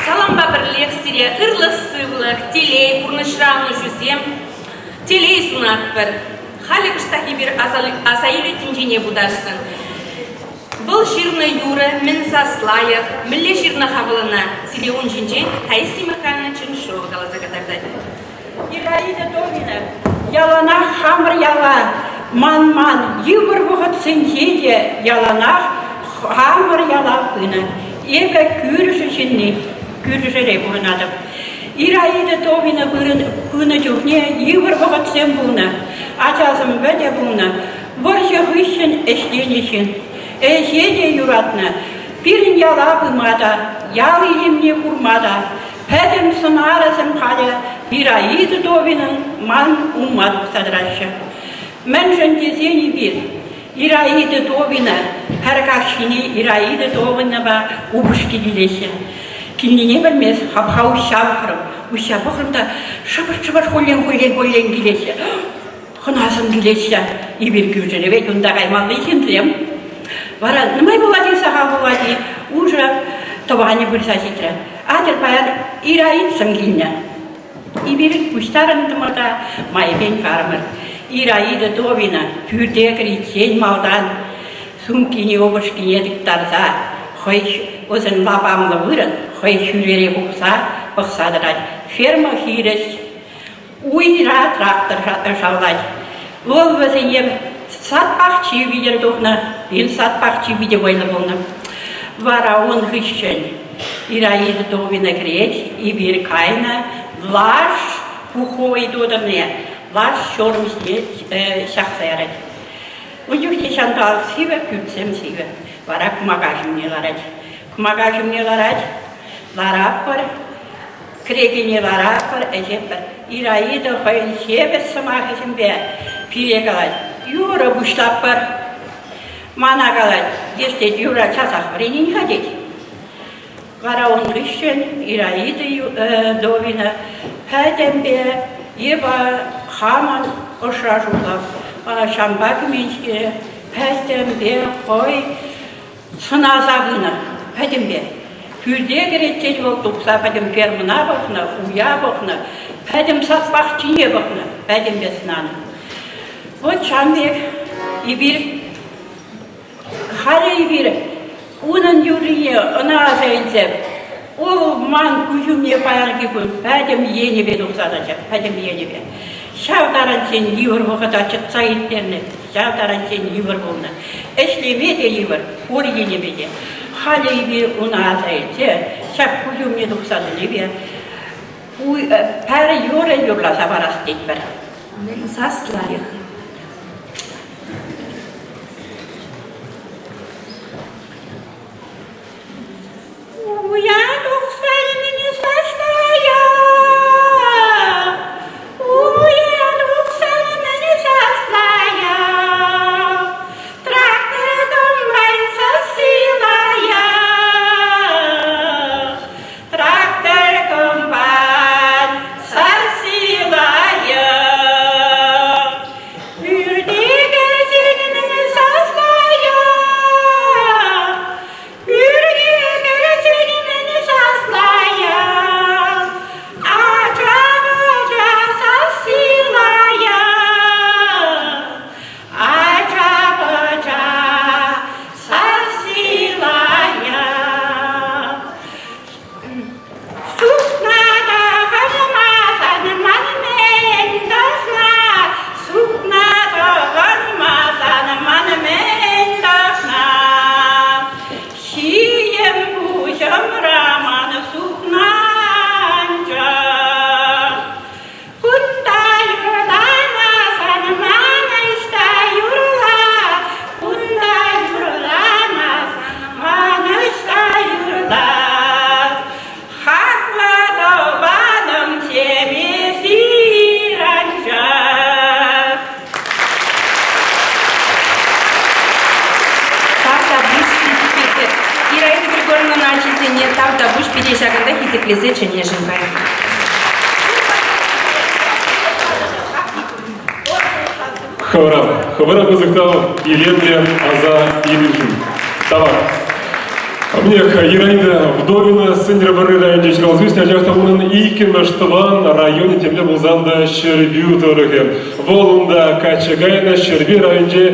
Салампа пӗрлех сире ырлӑх-сывлӑх, телей, пурнӑҫра ӑнӑҫусем, телей сунатпӑр. Халӗ кӑштах эпир асаилӳ тӗнчине путасшӑн. Вӑл ҫырнӑ юрӑ мӗн сас лайӑх, мӗнле ҫырнӑ-ха вӑл ӑна? Сире ун ҫинчен Таисия Михайловна Чернышова каласа кӑтартать. Ираида Домина яланах хамӑр яла манман, йывӑр вӑхӑтсенче те яланах хамӑр яла пынӑ. Эпӗ кӳршӗ ҫынни, кӳршӗре пурӑнатӑп. Ираида Томина пынӑ чухне йывӑр вӑхӑтсем пулнӑ, ачасем вӗтӗ пулнӑ. Вӑрҫӑ хыҫҫӑн ӗҫленӗ ҫын. Ӗҫе те юратнӑ. Пирӗн яла пыма та, ял илемне курма та пӗтӗм сӑнарӗсем халӗ Ираида Томинӑн ман умма тухса тӑраҫҫӗ. Мӗншӗн тесен эпир Ираида Томина пӗр каҫхине Ираида Томинӑпа упӑшки килеҫҫӗ. Килнине пӗлмест, хапха уҫҫа пӑхрӑм. Уҫҫа пӑхрӑм та шӑпӑр-шӑпӑр хуллен-хуллен-хуллен килеҫҫӗ. Хӑнасем килеҫҫӗ. Эпир кӳршӗре вӗт унта каймалли ҫынсем. Вара нумай пулать-и, сахал пулать-и, уже тӑванӗ пырса ҫитрӗ. Атьӑр паян Ираидсем килнӗ. Эпир пуҫтарӑнтӑмӑр та майӗпен карӑмӑр. Ираида Товина пӳрте кӗриччен малтан сумкине упӑшкине тыттарса хӑй ӑсӗн лапамлӑ вырӑн хӑй хӳрере хупса пӑхса тӑрать. Ферма хирӗҫ уйра трактор шавлать. Вӑл вӗсене сад пахчи витӗр тухнӑ. Пин сад пахчи питӗ вӑйлӑ пулнӑ. Вара ун хыҫҫӑн Ираида Товина кӗрет, эпир кайнӑ лаш пуху ыйту тӑрне лаш ҫурмине ҫакса ярать. Ун чухне ҫанталӑк сивӗ, пӳртсем сивӗ. Вара кӑмака ҫумне ларать. Кӑмака ҫумне ларать, ларатпӑр, Кӗрекене ларатпӑр, ӗҫетпӗр. Ираида хӑйӗн ҫепӗҫ сӑмахӗсемпе пире калать: «Юрӑ пуҫлатпӑр». Мана калать: «Эс, тет, юрра часах вӗренен-ха», тет. Вара ун хыҫҫӑн Ираида Довина пӗтӗмпе эпӗ хамӑн ӑшра шутлап, ҫампа кӗмен-ҫке, пӗтӗмпе хӑй сӑнаса пынӑ пӗтӗмпе. Пӳрте кӗрет вӑл тухса пӗтӗм фермӑна пӑхнӑ, уя пӑхнӑ, пӗтӗм сад пахчине пӑхнӑ, пӗтӗмпе сӑнанӑ. Вот ҫавӑн пек эпир халӗ эпир унӑн юррине ӑна аса илсе Ол ман куҫ умне паянхи кун пӗтӗм енӗпе тухса тӑчӗ, пӗтӗм енӗпе. Ҫав таранччен йывӑр вӑхӑта чӑтса ирттернӗ, ҫав таранччен йывӑр пулнӑ. Ӗҫлеме те йывӑр, пур енӗпе те. Халӗ эпир уна аса илсе ҫак куҫ умне тухса тӑнипе пӗр юрӑ юрласа парас тетпӗр. Сас лайӑх. Уя тухса имени саслая, Уя тухса имени саслая, Трактор комбайн сасилая, Трактор комбайн сасилая. хисеплесе чӗннӗшӗн паян. Хӑвӑра, хӑвӑра пысӑк тав, илемлӗ аса илӳшӗн. Тавах. Мне Ираида Вдовина Сӗнтӗрвӑрри районӗнче ҫуралса ӳснӗ, анчах та унӑн иккӗмӗш тӑван районӗ темле пулсан та Ҫӗрпӳ тӑрӑхӗ. Вӑл унта качча кайнӑ, Ҫӗрпӳ районӗнче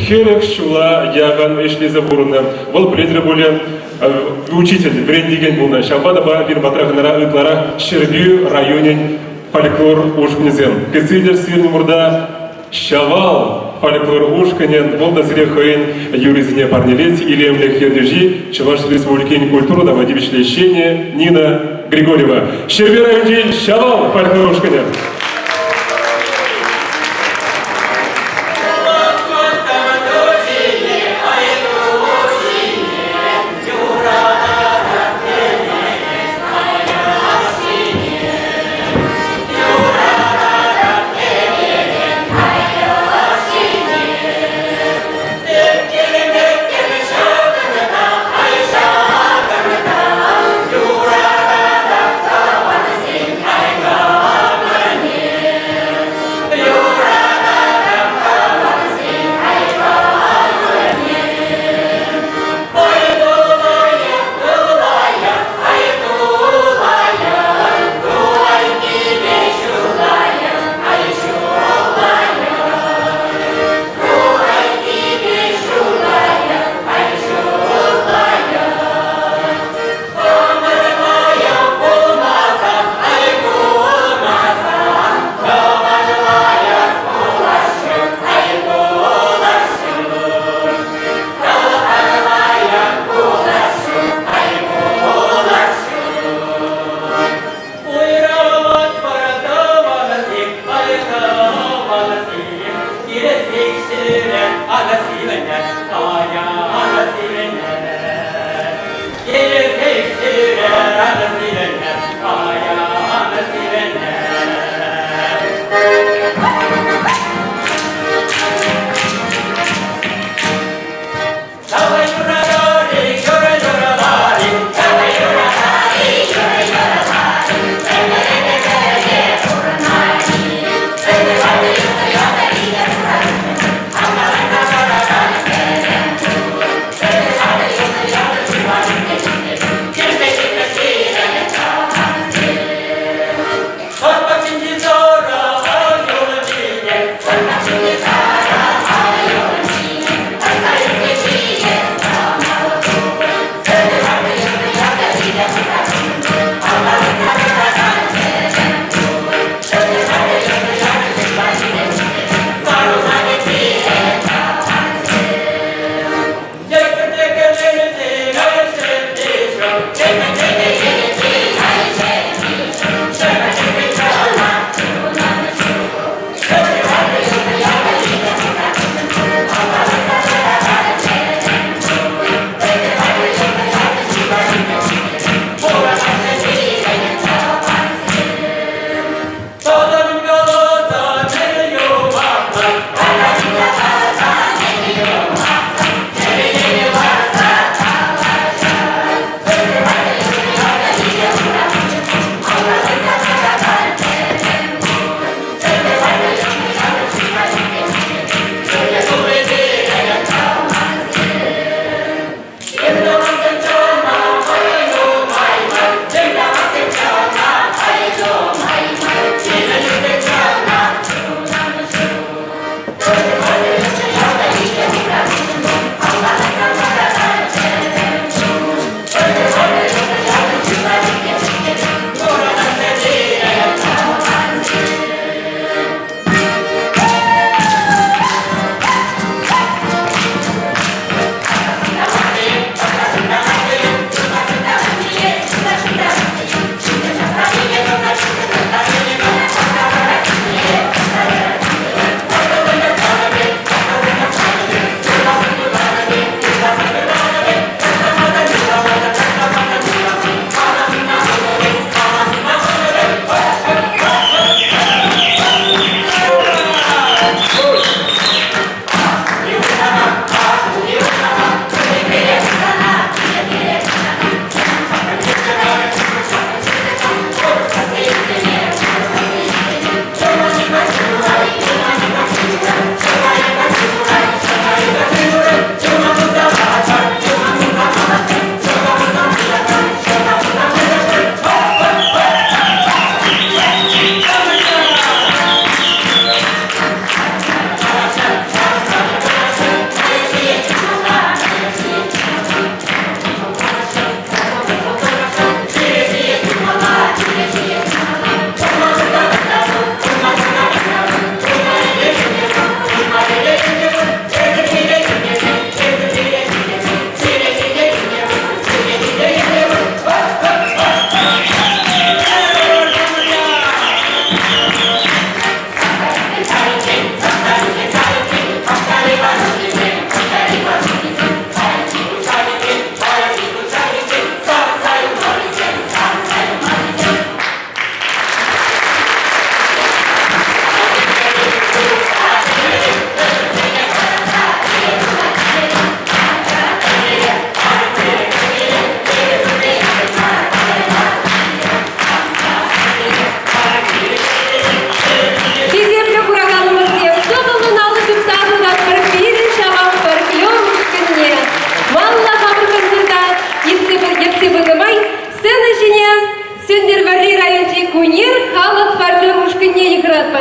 40 ҫула яхӑн ӗҫлесе пурӑннӑ. Вӑл пӗлетӗр пулӗ, учитель, вӗрентекен пулнӑ. Ҫавӑнпа та паян пирӗн патра хӑнара ытларах Ҫӗрпӳ районӗн фольклор ушкӑнӗсем. Кӗтсе сирӗн умӑрта Ҫавал фольклор ушкӑнӗн вӑл та сире хӑйӗн юррисене парнелет. Илемлӗх ертӳҫи Чӑваш Республикин культура тава тивӗҫлӗ ӗҫченӗ Нина Григорьева. Ҫӗрпӳ районӗнчи Ҫавал фольклор ушкӑнӗ.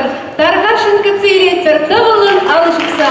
саламлатпӑр, тархасшӑн кӗтсе илетпӗр тӑвӑллӑн алӑ ҫупса.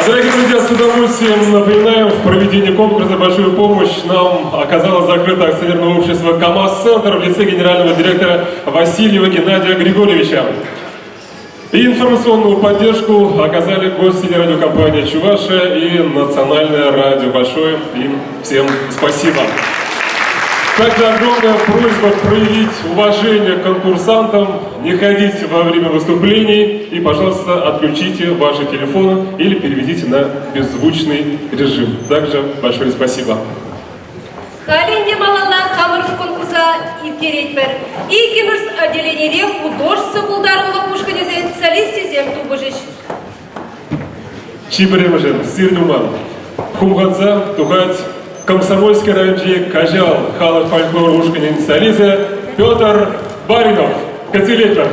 А, дорогие друзья, с удовольствием напоминаем, в проведении конкурса большую помощь нам оказало закрытое акционерное общество КАМАЗ-центр в лице генерального директора Васильева Геннадия Григорьевича. И информационную поддержку оказали гости радиокомпании «Чуваша» и Национальное радио. Большое им всем спасибо. Также огромная просьба проявить уважение к конкурсантам, не ходить во время выступлений и, пожалуйста, отключите ваши телефоны или переведите на беззвучный режим. Также большое спасибо. Халь ӗнтӗ малалла хамӑр конкурса ирттеретпӗр. Иккӗмӗш отделенире художество пултарулӑх ушкӑнӗсен солисчӗсем тупӑшӗҫ. Чи пӗрремӗшӗ сир туман. Хумханса тухать Комсомольски районӗнчи Каҫал халӑх фольклор ушкӑнӗн солисчӗ Петр Баринов. Кӗтсе илетпӗр.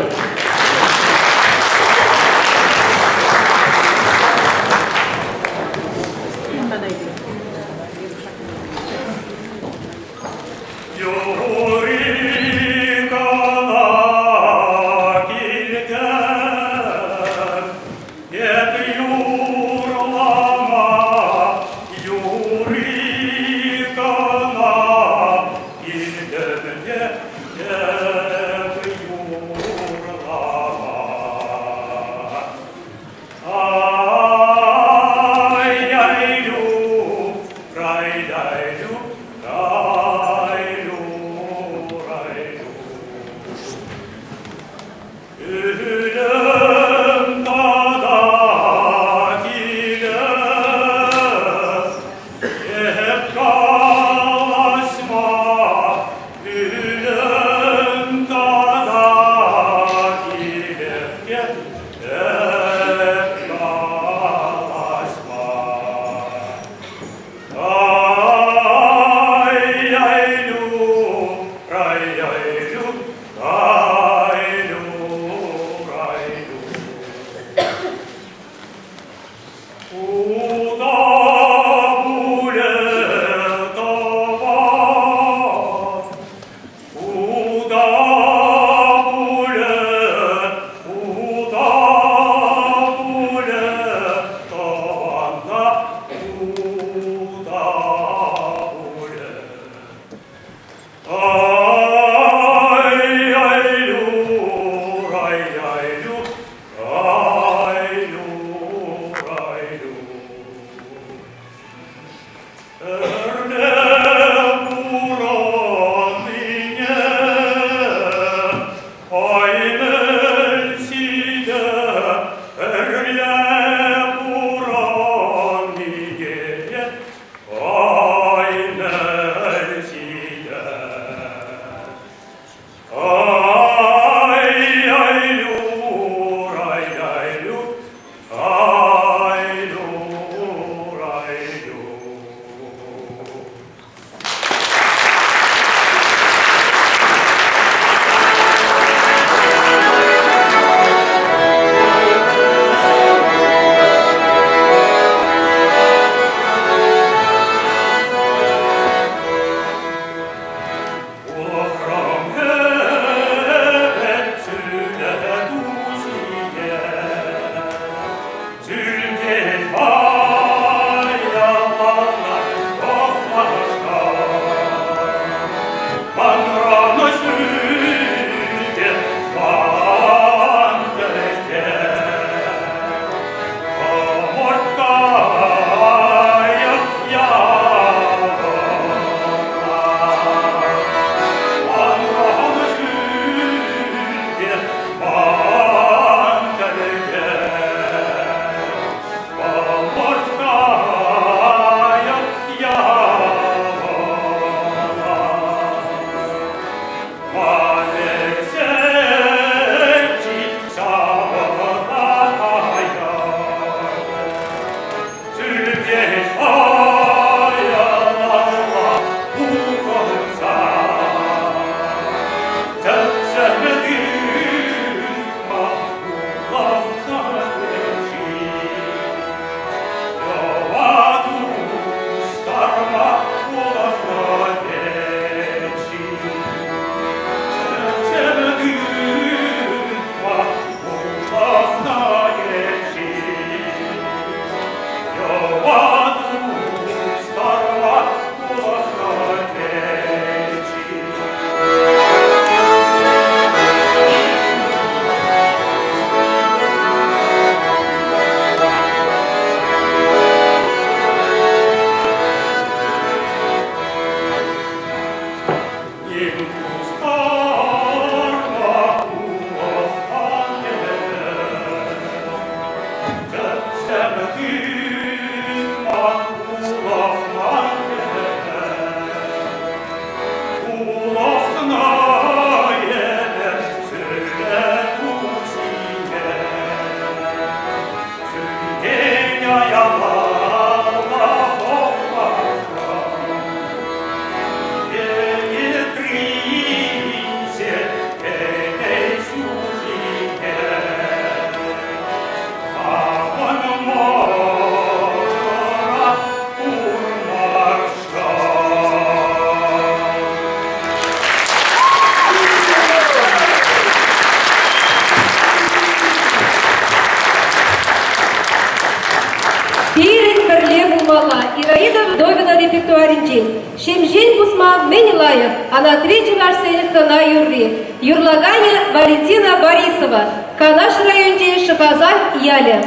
районӗнчен Ҫемҫен пусма мӗн лайӑх анатри чӑвашсен хӑна юрри. Юрлаканӗ Валентина Борисова, Канаш районӗнчи Шӑхасан ялӗ.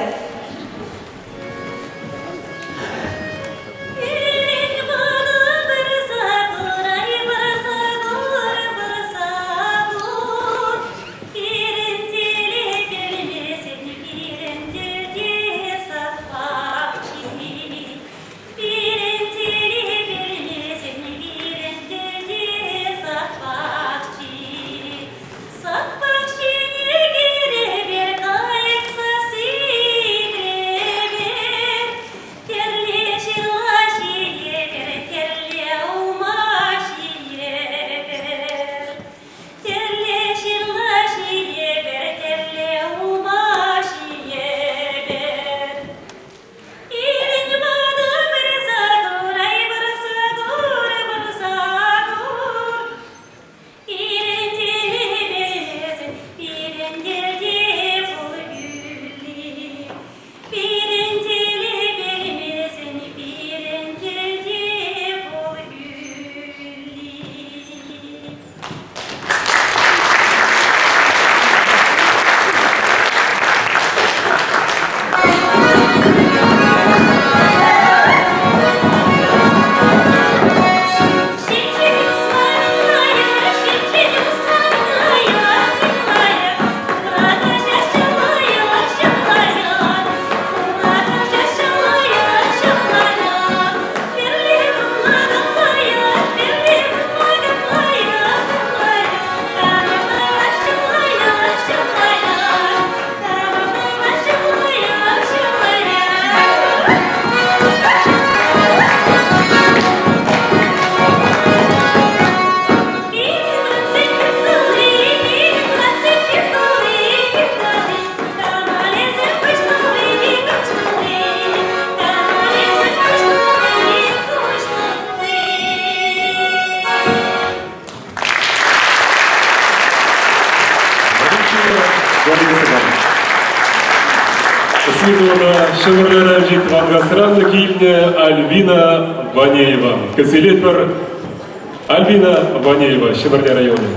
Ҫӗмӗрле районӗнчи Тӑванкасран килнӗ Альбина Ванеева. Кӗтсе Альбина Ванеева, Ҫӗмӗрле районӗ.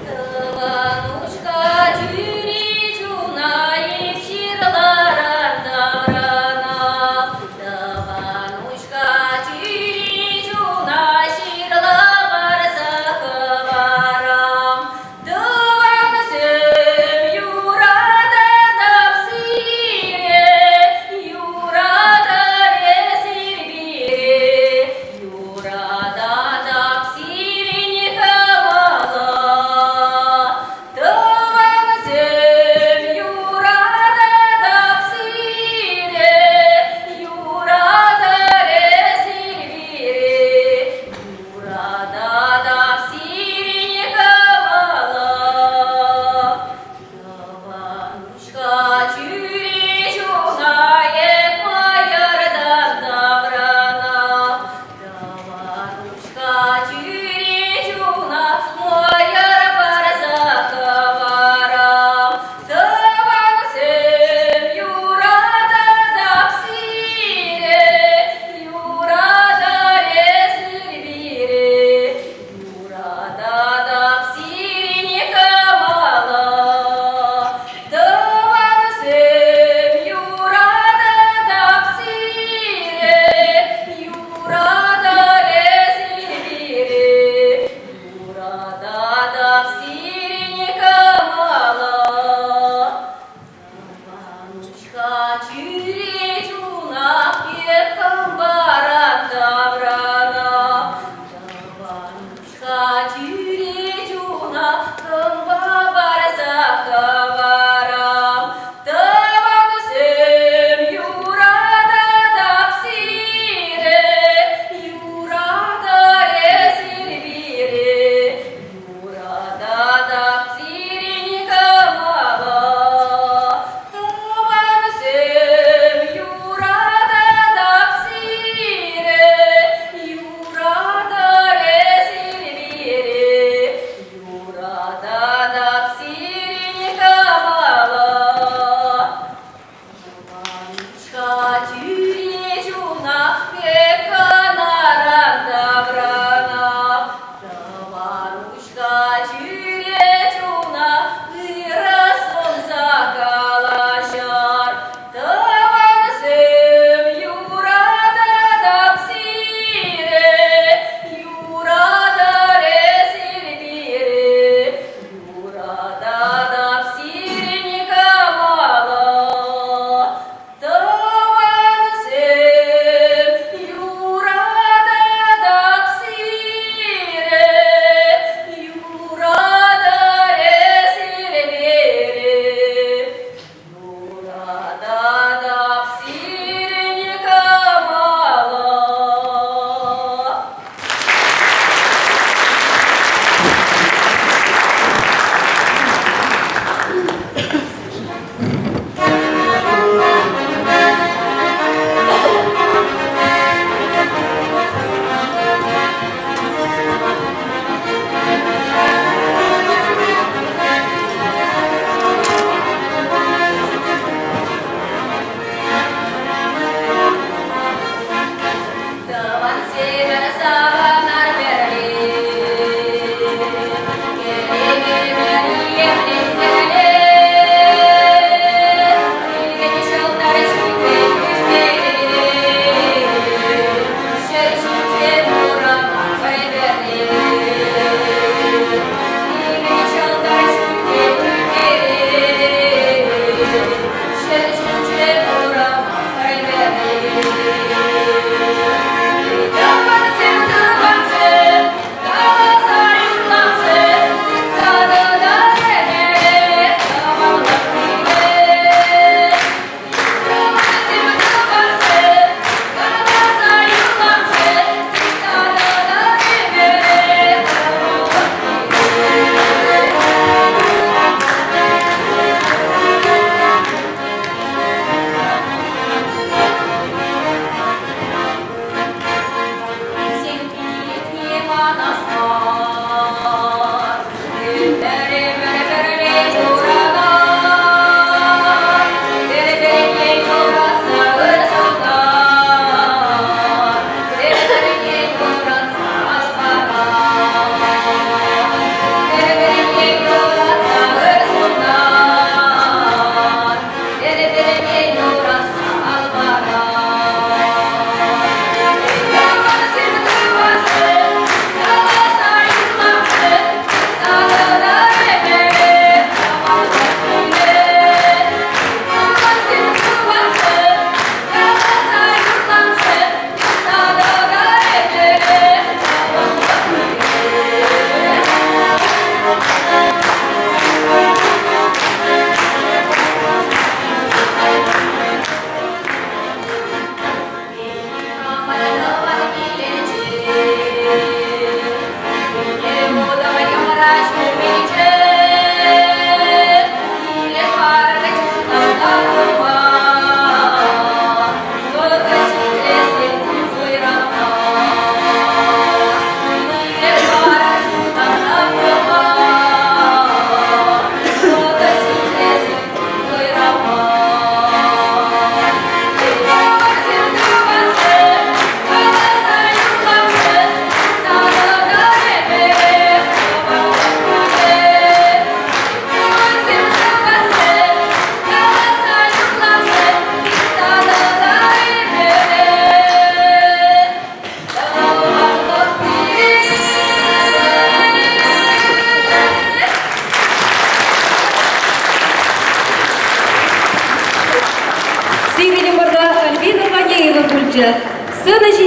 Тӑванушка тӳри чуна ҫырларан таврана. Тӑванушка тӳри чуна ҫырла парса хӑварам. Тӑвансем юрататӑп сире, юратӑр эсир пире. Юрататӑп сирӗн кӑмӑла. Тӑвансем, юрататӑп сире, юратӑр эсир пире. Юрататӑп сирӗн кӑмӑла. Тӑванушка тӳре чуна эп мӑйӑртан таврана. Тӑванушка тӳре чуна мӑйӑр парса хӑварам. Тӑвансем, юрататӑп сире, юратӑр эсир пире. Юрататӑп сирӗн кӑмӑла. Тӑвансем, юрататӑп сире, юратӑр эсир пире. Юрататӑп сирӗн кӑмӑла. Тӑванушка тӳре чуна эп кӑмпаран таврана. Тӑванушка тӳре чуна кӑмпа парса хӑварам. Тӑвансем, юрататӑп сире, юратӑр эсир пире. Юрататӑп сирӗн кӑмӑла. Тӑвансем, юрататӑп сире, юратӑр эсир пире.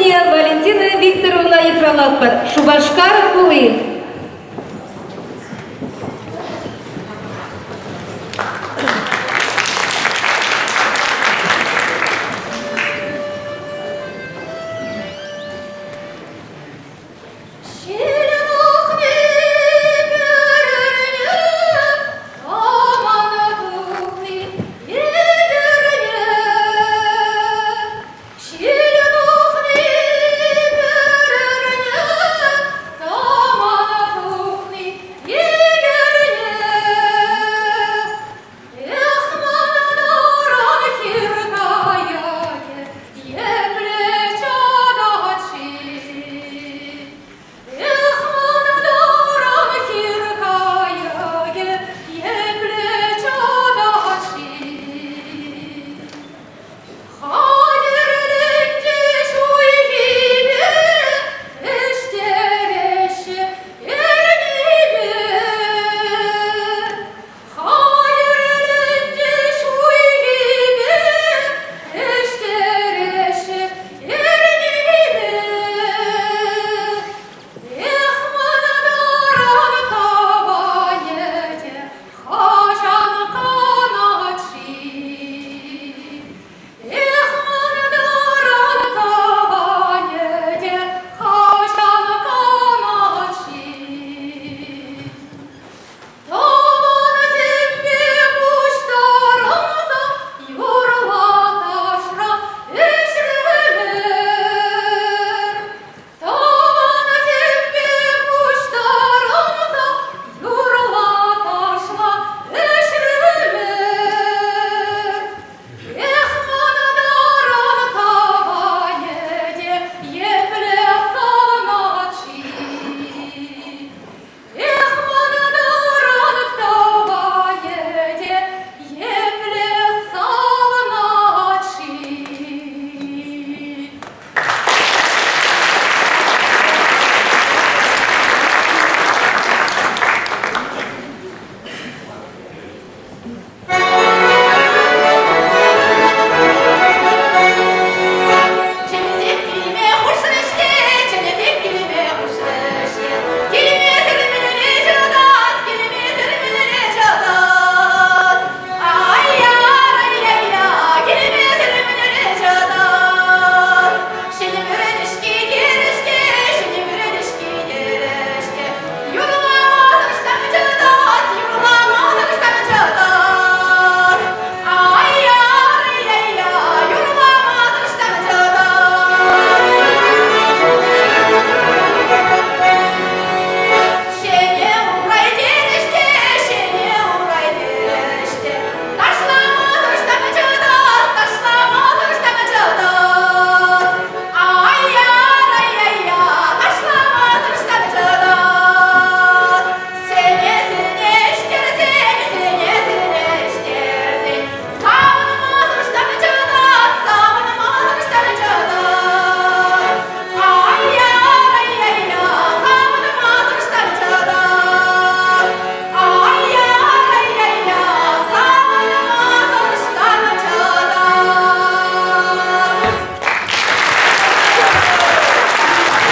ҫине Валентина Викторовна йыхравлатпӑр. Шупашкар хули.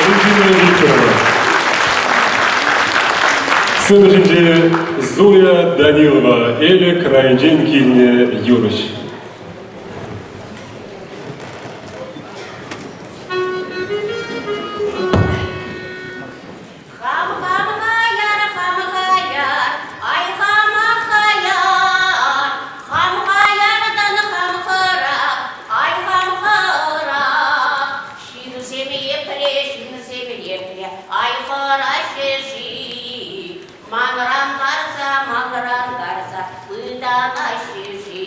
Регина Викторовна. Сцена ҫинче Зоя Данилова, Элӗк районӗнчен килнӗ юрӑҫ. Хам-хам-хаяр, хам-хаяр, ай хама-хаяр, хам-хаяртан хам-хӑрах, ай хам-хӑрах. Ҫынсем епле, ҫынсем епле, ай хӑраҫҫӗ-ши? Манран тарса, манран тарса пытанаҫҫӗ-ши?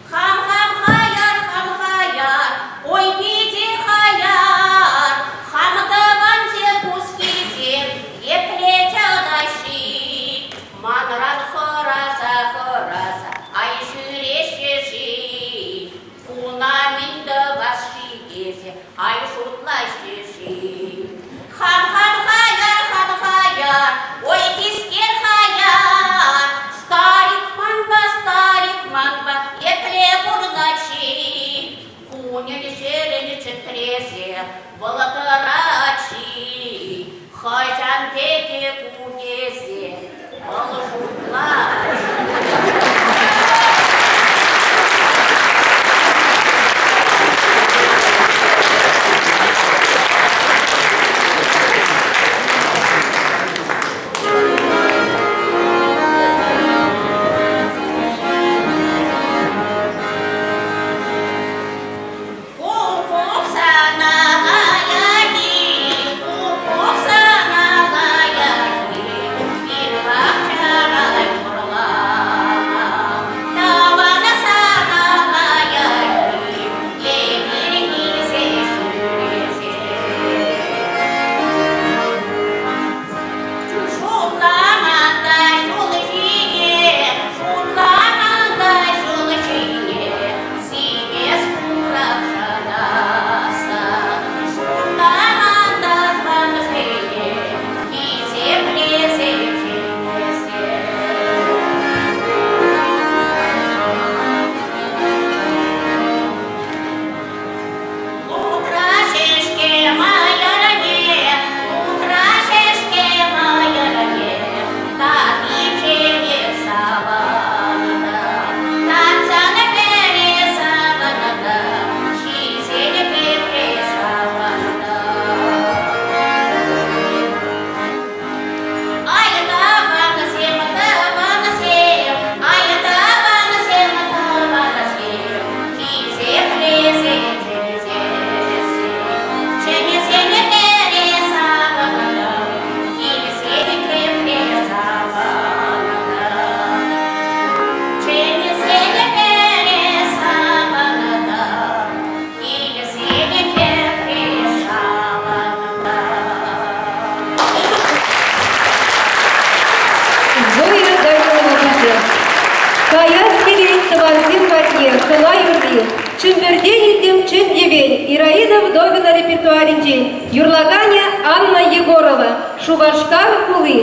Хам-хам-хаяр, хам-хаяр, ой, питӗ хаяр, хам тӑвансем пускилсем епле чӑтаҫҫи? Манран хӑраса-хӑраса ай ҫӳреҫҫӗ-ши? Куна мӗн тӑвас-ши тесе ай шутлаҫҫӗ-ши? Хам-хам-хаяр, хам-хаяр, ой, тискер. Кайран тете ку тесе вӑл шутлать. Шутламан та ҫул ҫине, шутламан та ҫул ҫине, симес курак шанаса. Шутламан та тӑвансене, хисеплесе чӗнесе. Лутра ҫеҫке мӑйӑрне, лутра ҫеҫке мӑйӑрне, татичченех савӑнтӑм. Татсан пӗре савӑнтӑм, ҫисен тепре савӑнтӑм. Ай, тӑвансем, тӑвансем, ай, тӑвансем, тӑвансем, хисеплесе чӗнсессӗн, чӗнсен пӗре савӑнтӑм, килсен тепре савӑнтӑм. Чӗнсен пӗре савӑнтӑм, килсен тепре савӑнтӑм. Зоя Данилова пичӗ. Каяс килет тӑвансем патне хӑла юрри, Чӗмпӗртен илтӗм чӗн йӗвен Ираида Вдовина репертуарӗнчен юрлаканӗ Анна Егорова, Шупашкар хули.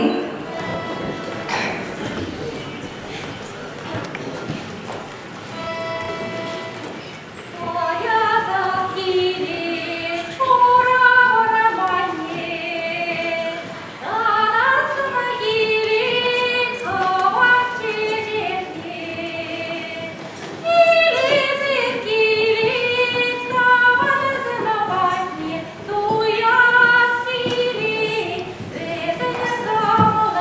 Каясах килет хура вӑрманне, Татасӑм килет кӑвак чечекне. Килесӗм килет тӑвансем патне, Туяс килет вӗсен кӑмӑлне.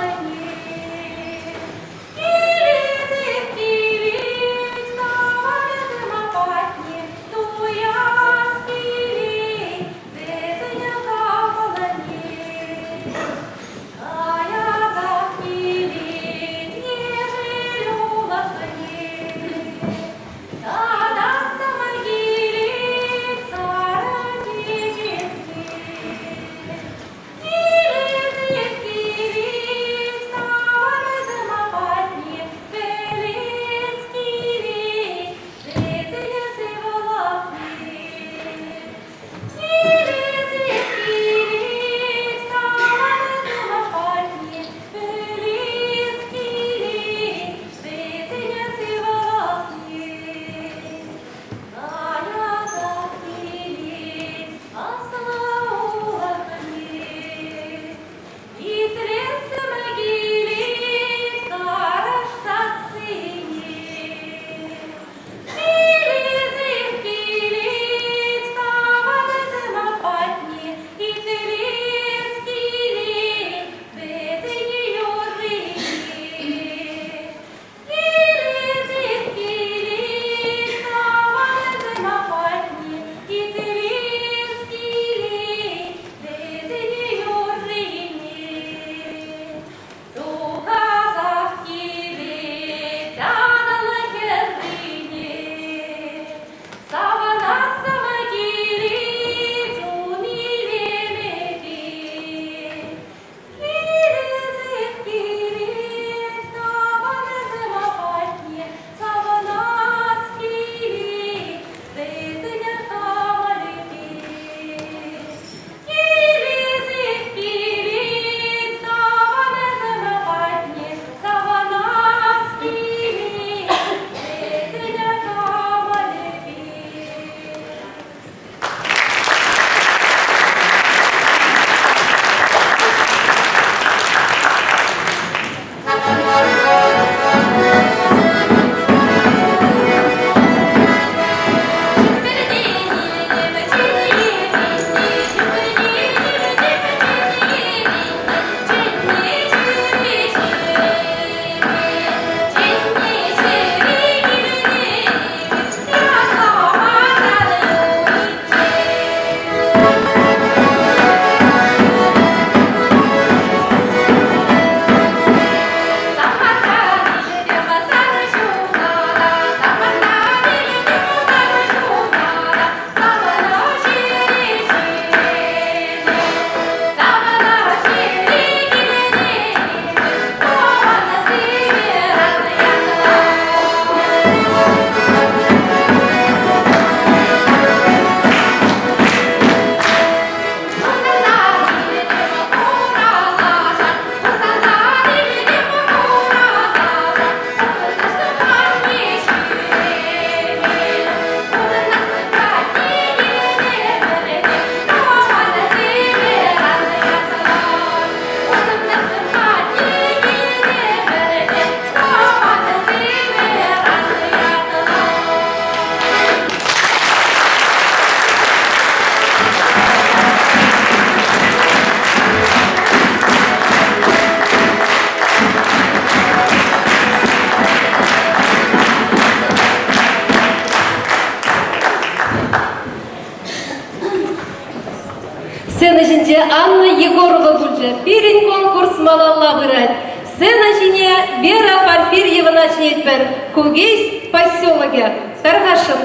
Сцена ҫинче Анна Егорова пулчӗ. Пирӗн конкурс малалла пырать. Сцена ҫине Вера Порфирьевӑна чӗнетпӗр. Кугейс поселокӗ. Тархасшӑн.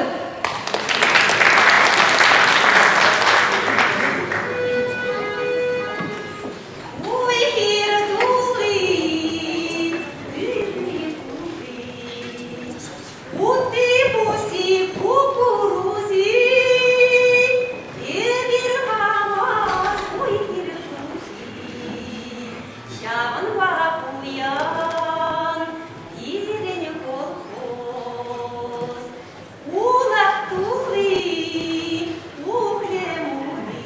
Уй-хир тулли, Ути-пуси, кукурузи, эпир хамӑр уй-хир хуҫи. Ҫавӑнпа пуян пирӗн колхоз. Улах тулли, ухле-мули,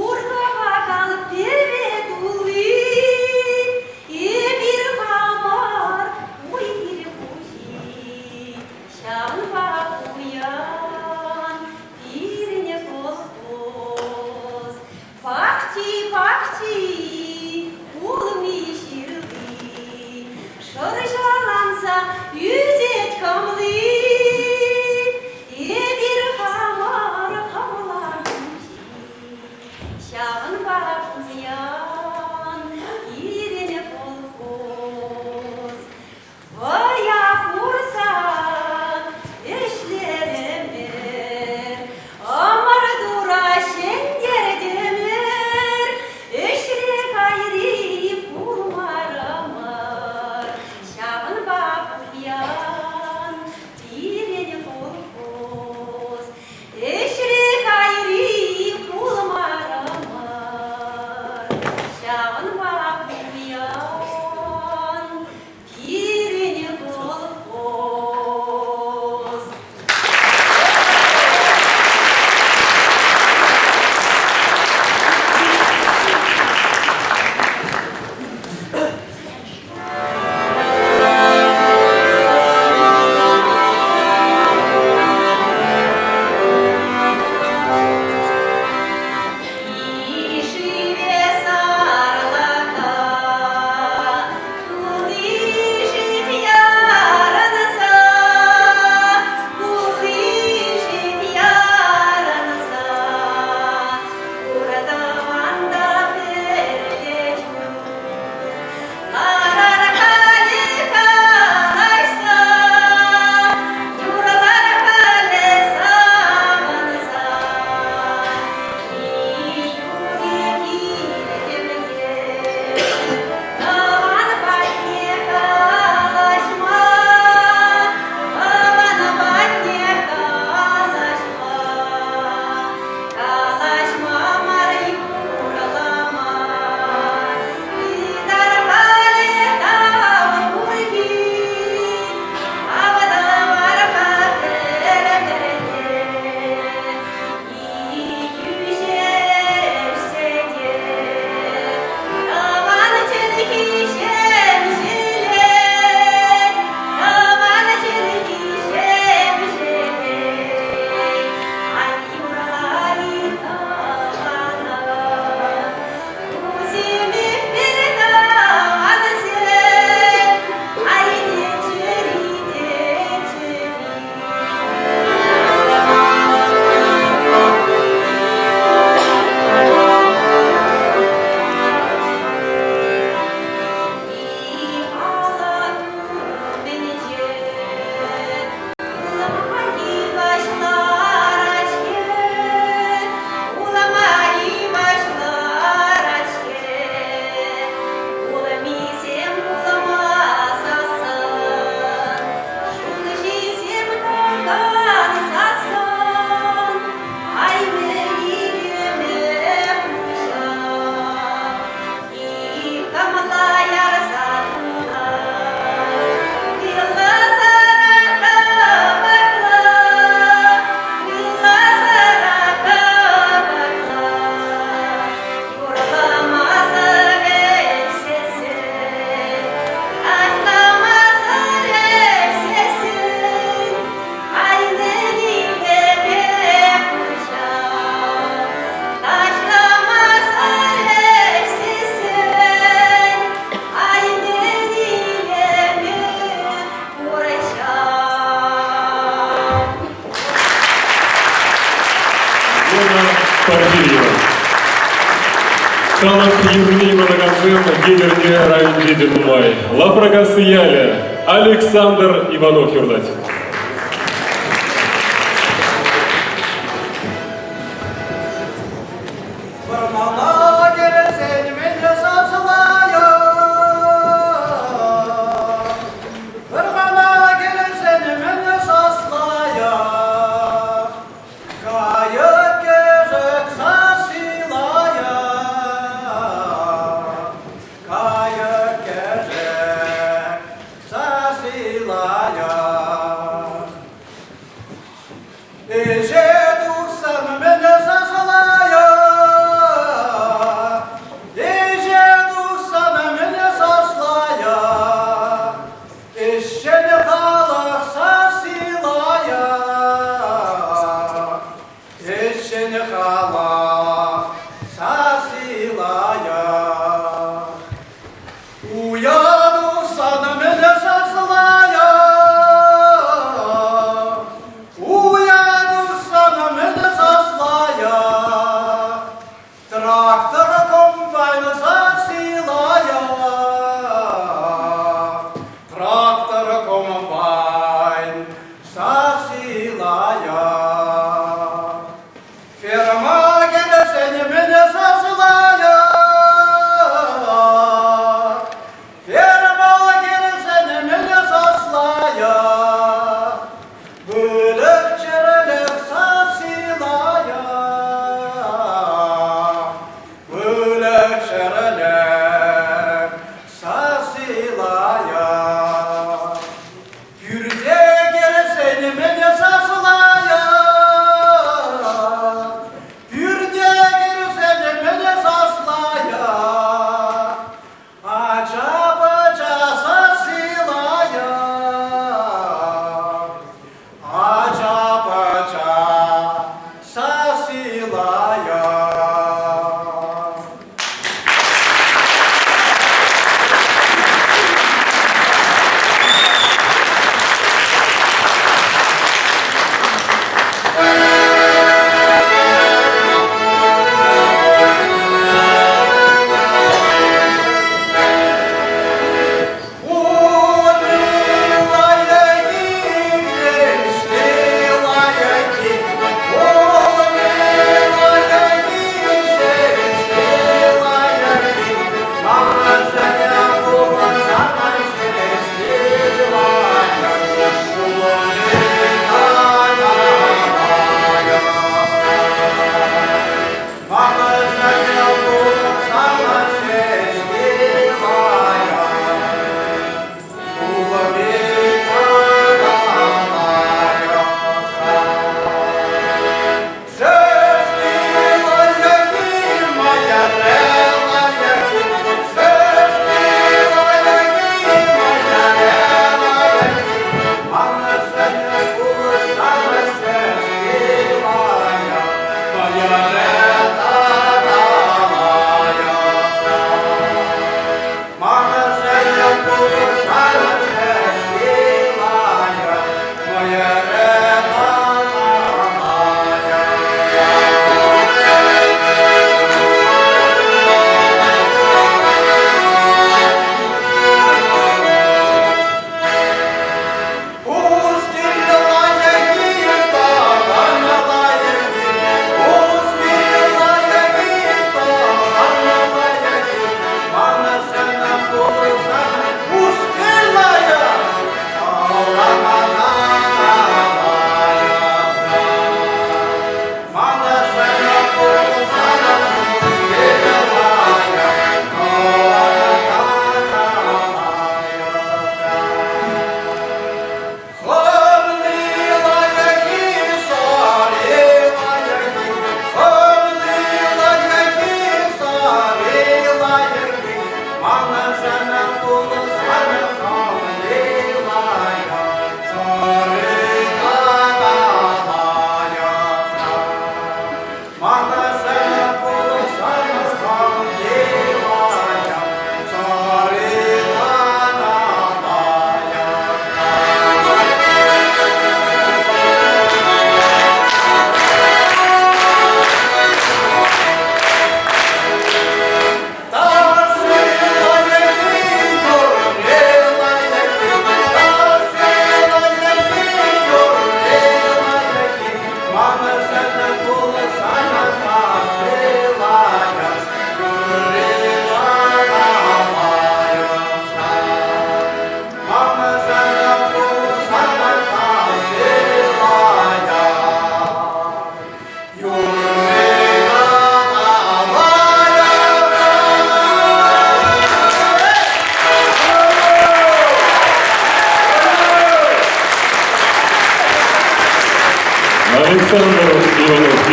Урхамахал пӗве тулли, эпир хамӑр уй-хир хуҫи. Ҫавӑнпа пуян пирӗн колхоз. Пахчи, пахчи, Халӑх юррине юратакансем Етӗрне районӗнче те нумай. Лапракасси ялӗ Александр Иванов юрлать. Вӑрмана кӗрсен мӗн сасӑлайӑ? Вӑрмана кӗрсен мӗн саслайӑ? Кайӑк-кӗшӗк сасилая, кайӑк-кӗшӗк сасилая. Ӗҫе тухсан мӗн сасӑлая? Ӗҫе тухсан мӗн саслая? Ӗҫчен халӑх сасилая, ӗҫчен халӑх сасилая. Уя тухсан мӗн саслая, уя тухсан мӗн саслая. Трактор комбайн сасилая, трактор комбайн сасилая. Ферма кӗрсен мӗн сасилая, ферма кӗрсен мӗн саслая. Выльӑх-чӗрлӗх сасилая, выльӑх-чӗрлӗх сасилая. Пӳрте кӗрсен мӗн саслая, пӳрте кӗрсен мӗн саслая. Ача-пӑча сасилая, ача-пӑча сасилая.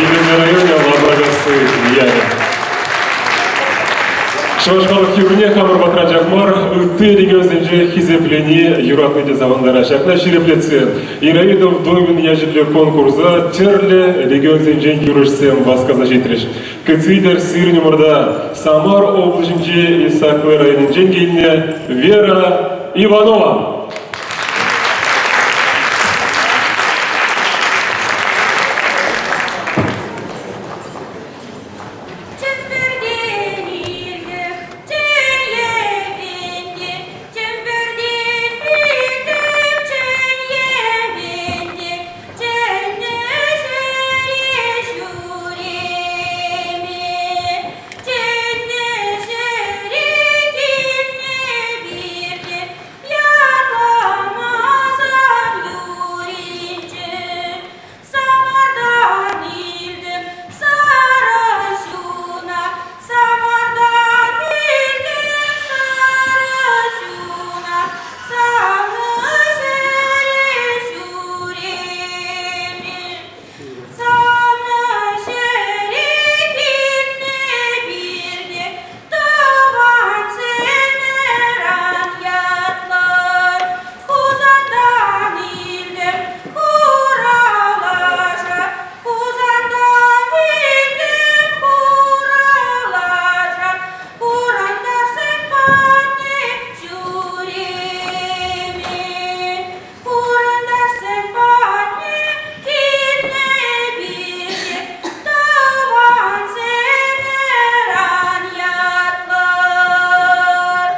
Илемлӗ районӗ, Лапракасси ялӗ. Чӑваш халӑх юррине хамӑр патра чак мар, ытти регионсенче хисеплени, юратни те савӑнтарать. Ҫакна ҫирӗплетсе Ираида Вдовин ячӗллӗ конкурса тӗрлӗ регионсенчен юрӑҫсем васкаса ҫитрӗҫ. Кӗтситӗр сирӗн умӑрта Самар облаҫӗнчи Исаклы районӗнчен килнӗ Вера Иванова. Чӗмпӗртен илтӗм, чӗн-евенте, Чӗмпӗртен илтӗм, чӗн-евенте, Чӗннӗ ҫӗре ҫӳреме, Чӗннӗ ҫӗре килнӗ пирте, Ятламасан юринччӗ. Самартан илтӗм сарӑ ҫуна, Самартан илтӗм сарӑ ҫуна, Савнӑ ҫӗре ҫӳреме. Савнӑ ҫӗре килнӗ пирте, Тӑвансем ыран ятлӑр. Хусантан илтӗм хуралаша, Хусантан илтӗм хуралаша, Хуранташсем патне ҫӳреме. Хуранташсем патне килнӗ пирте, Тӑвансем ыран ятлӑр.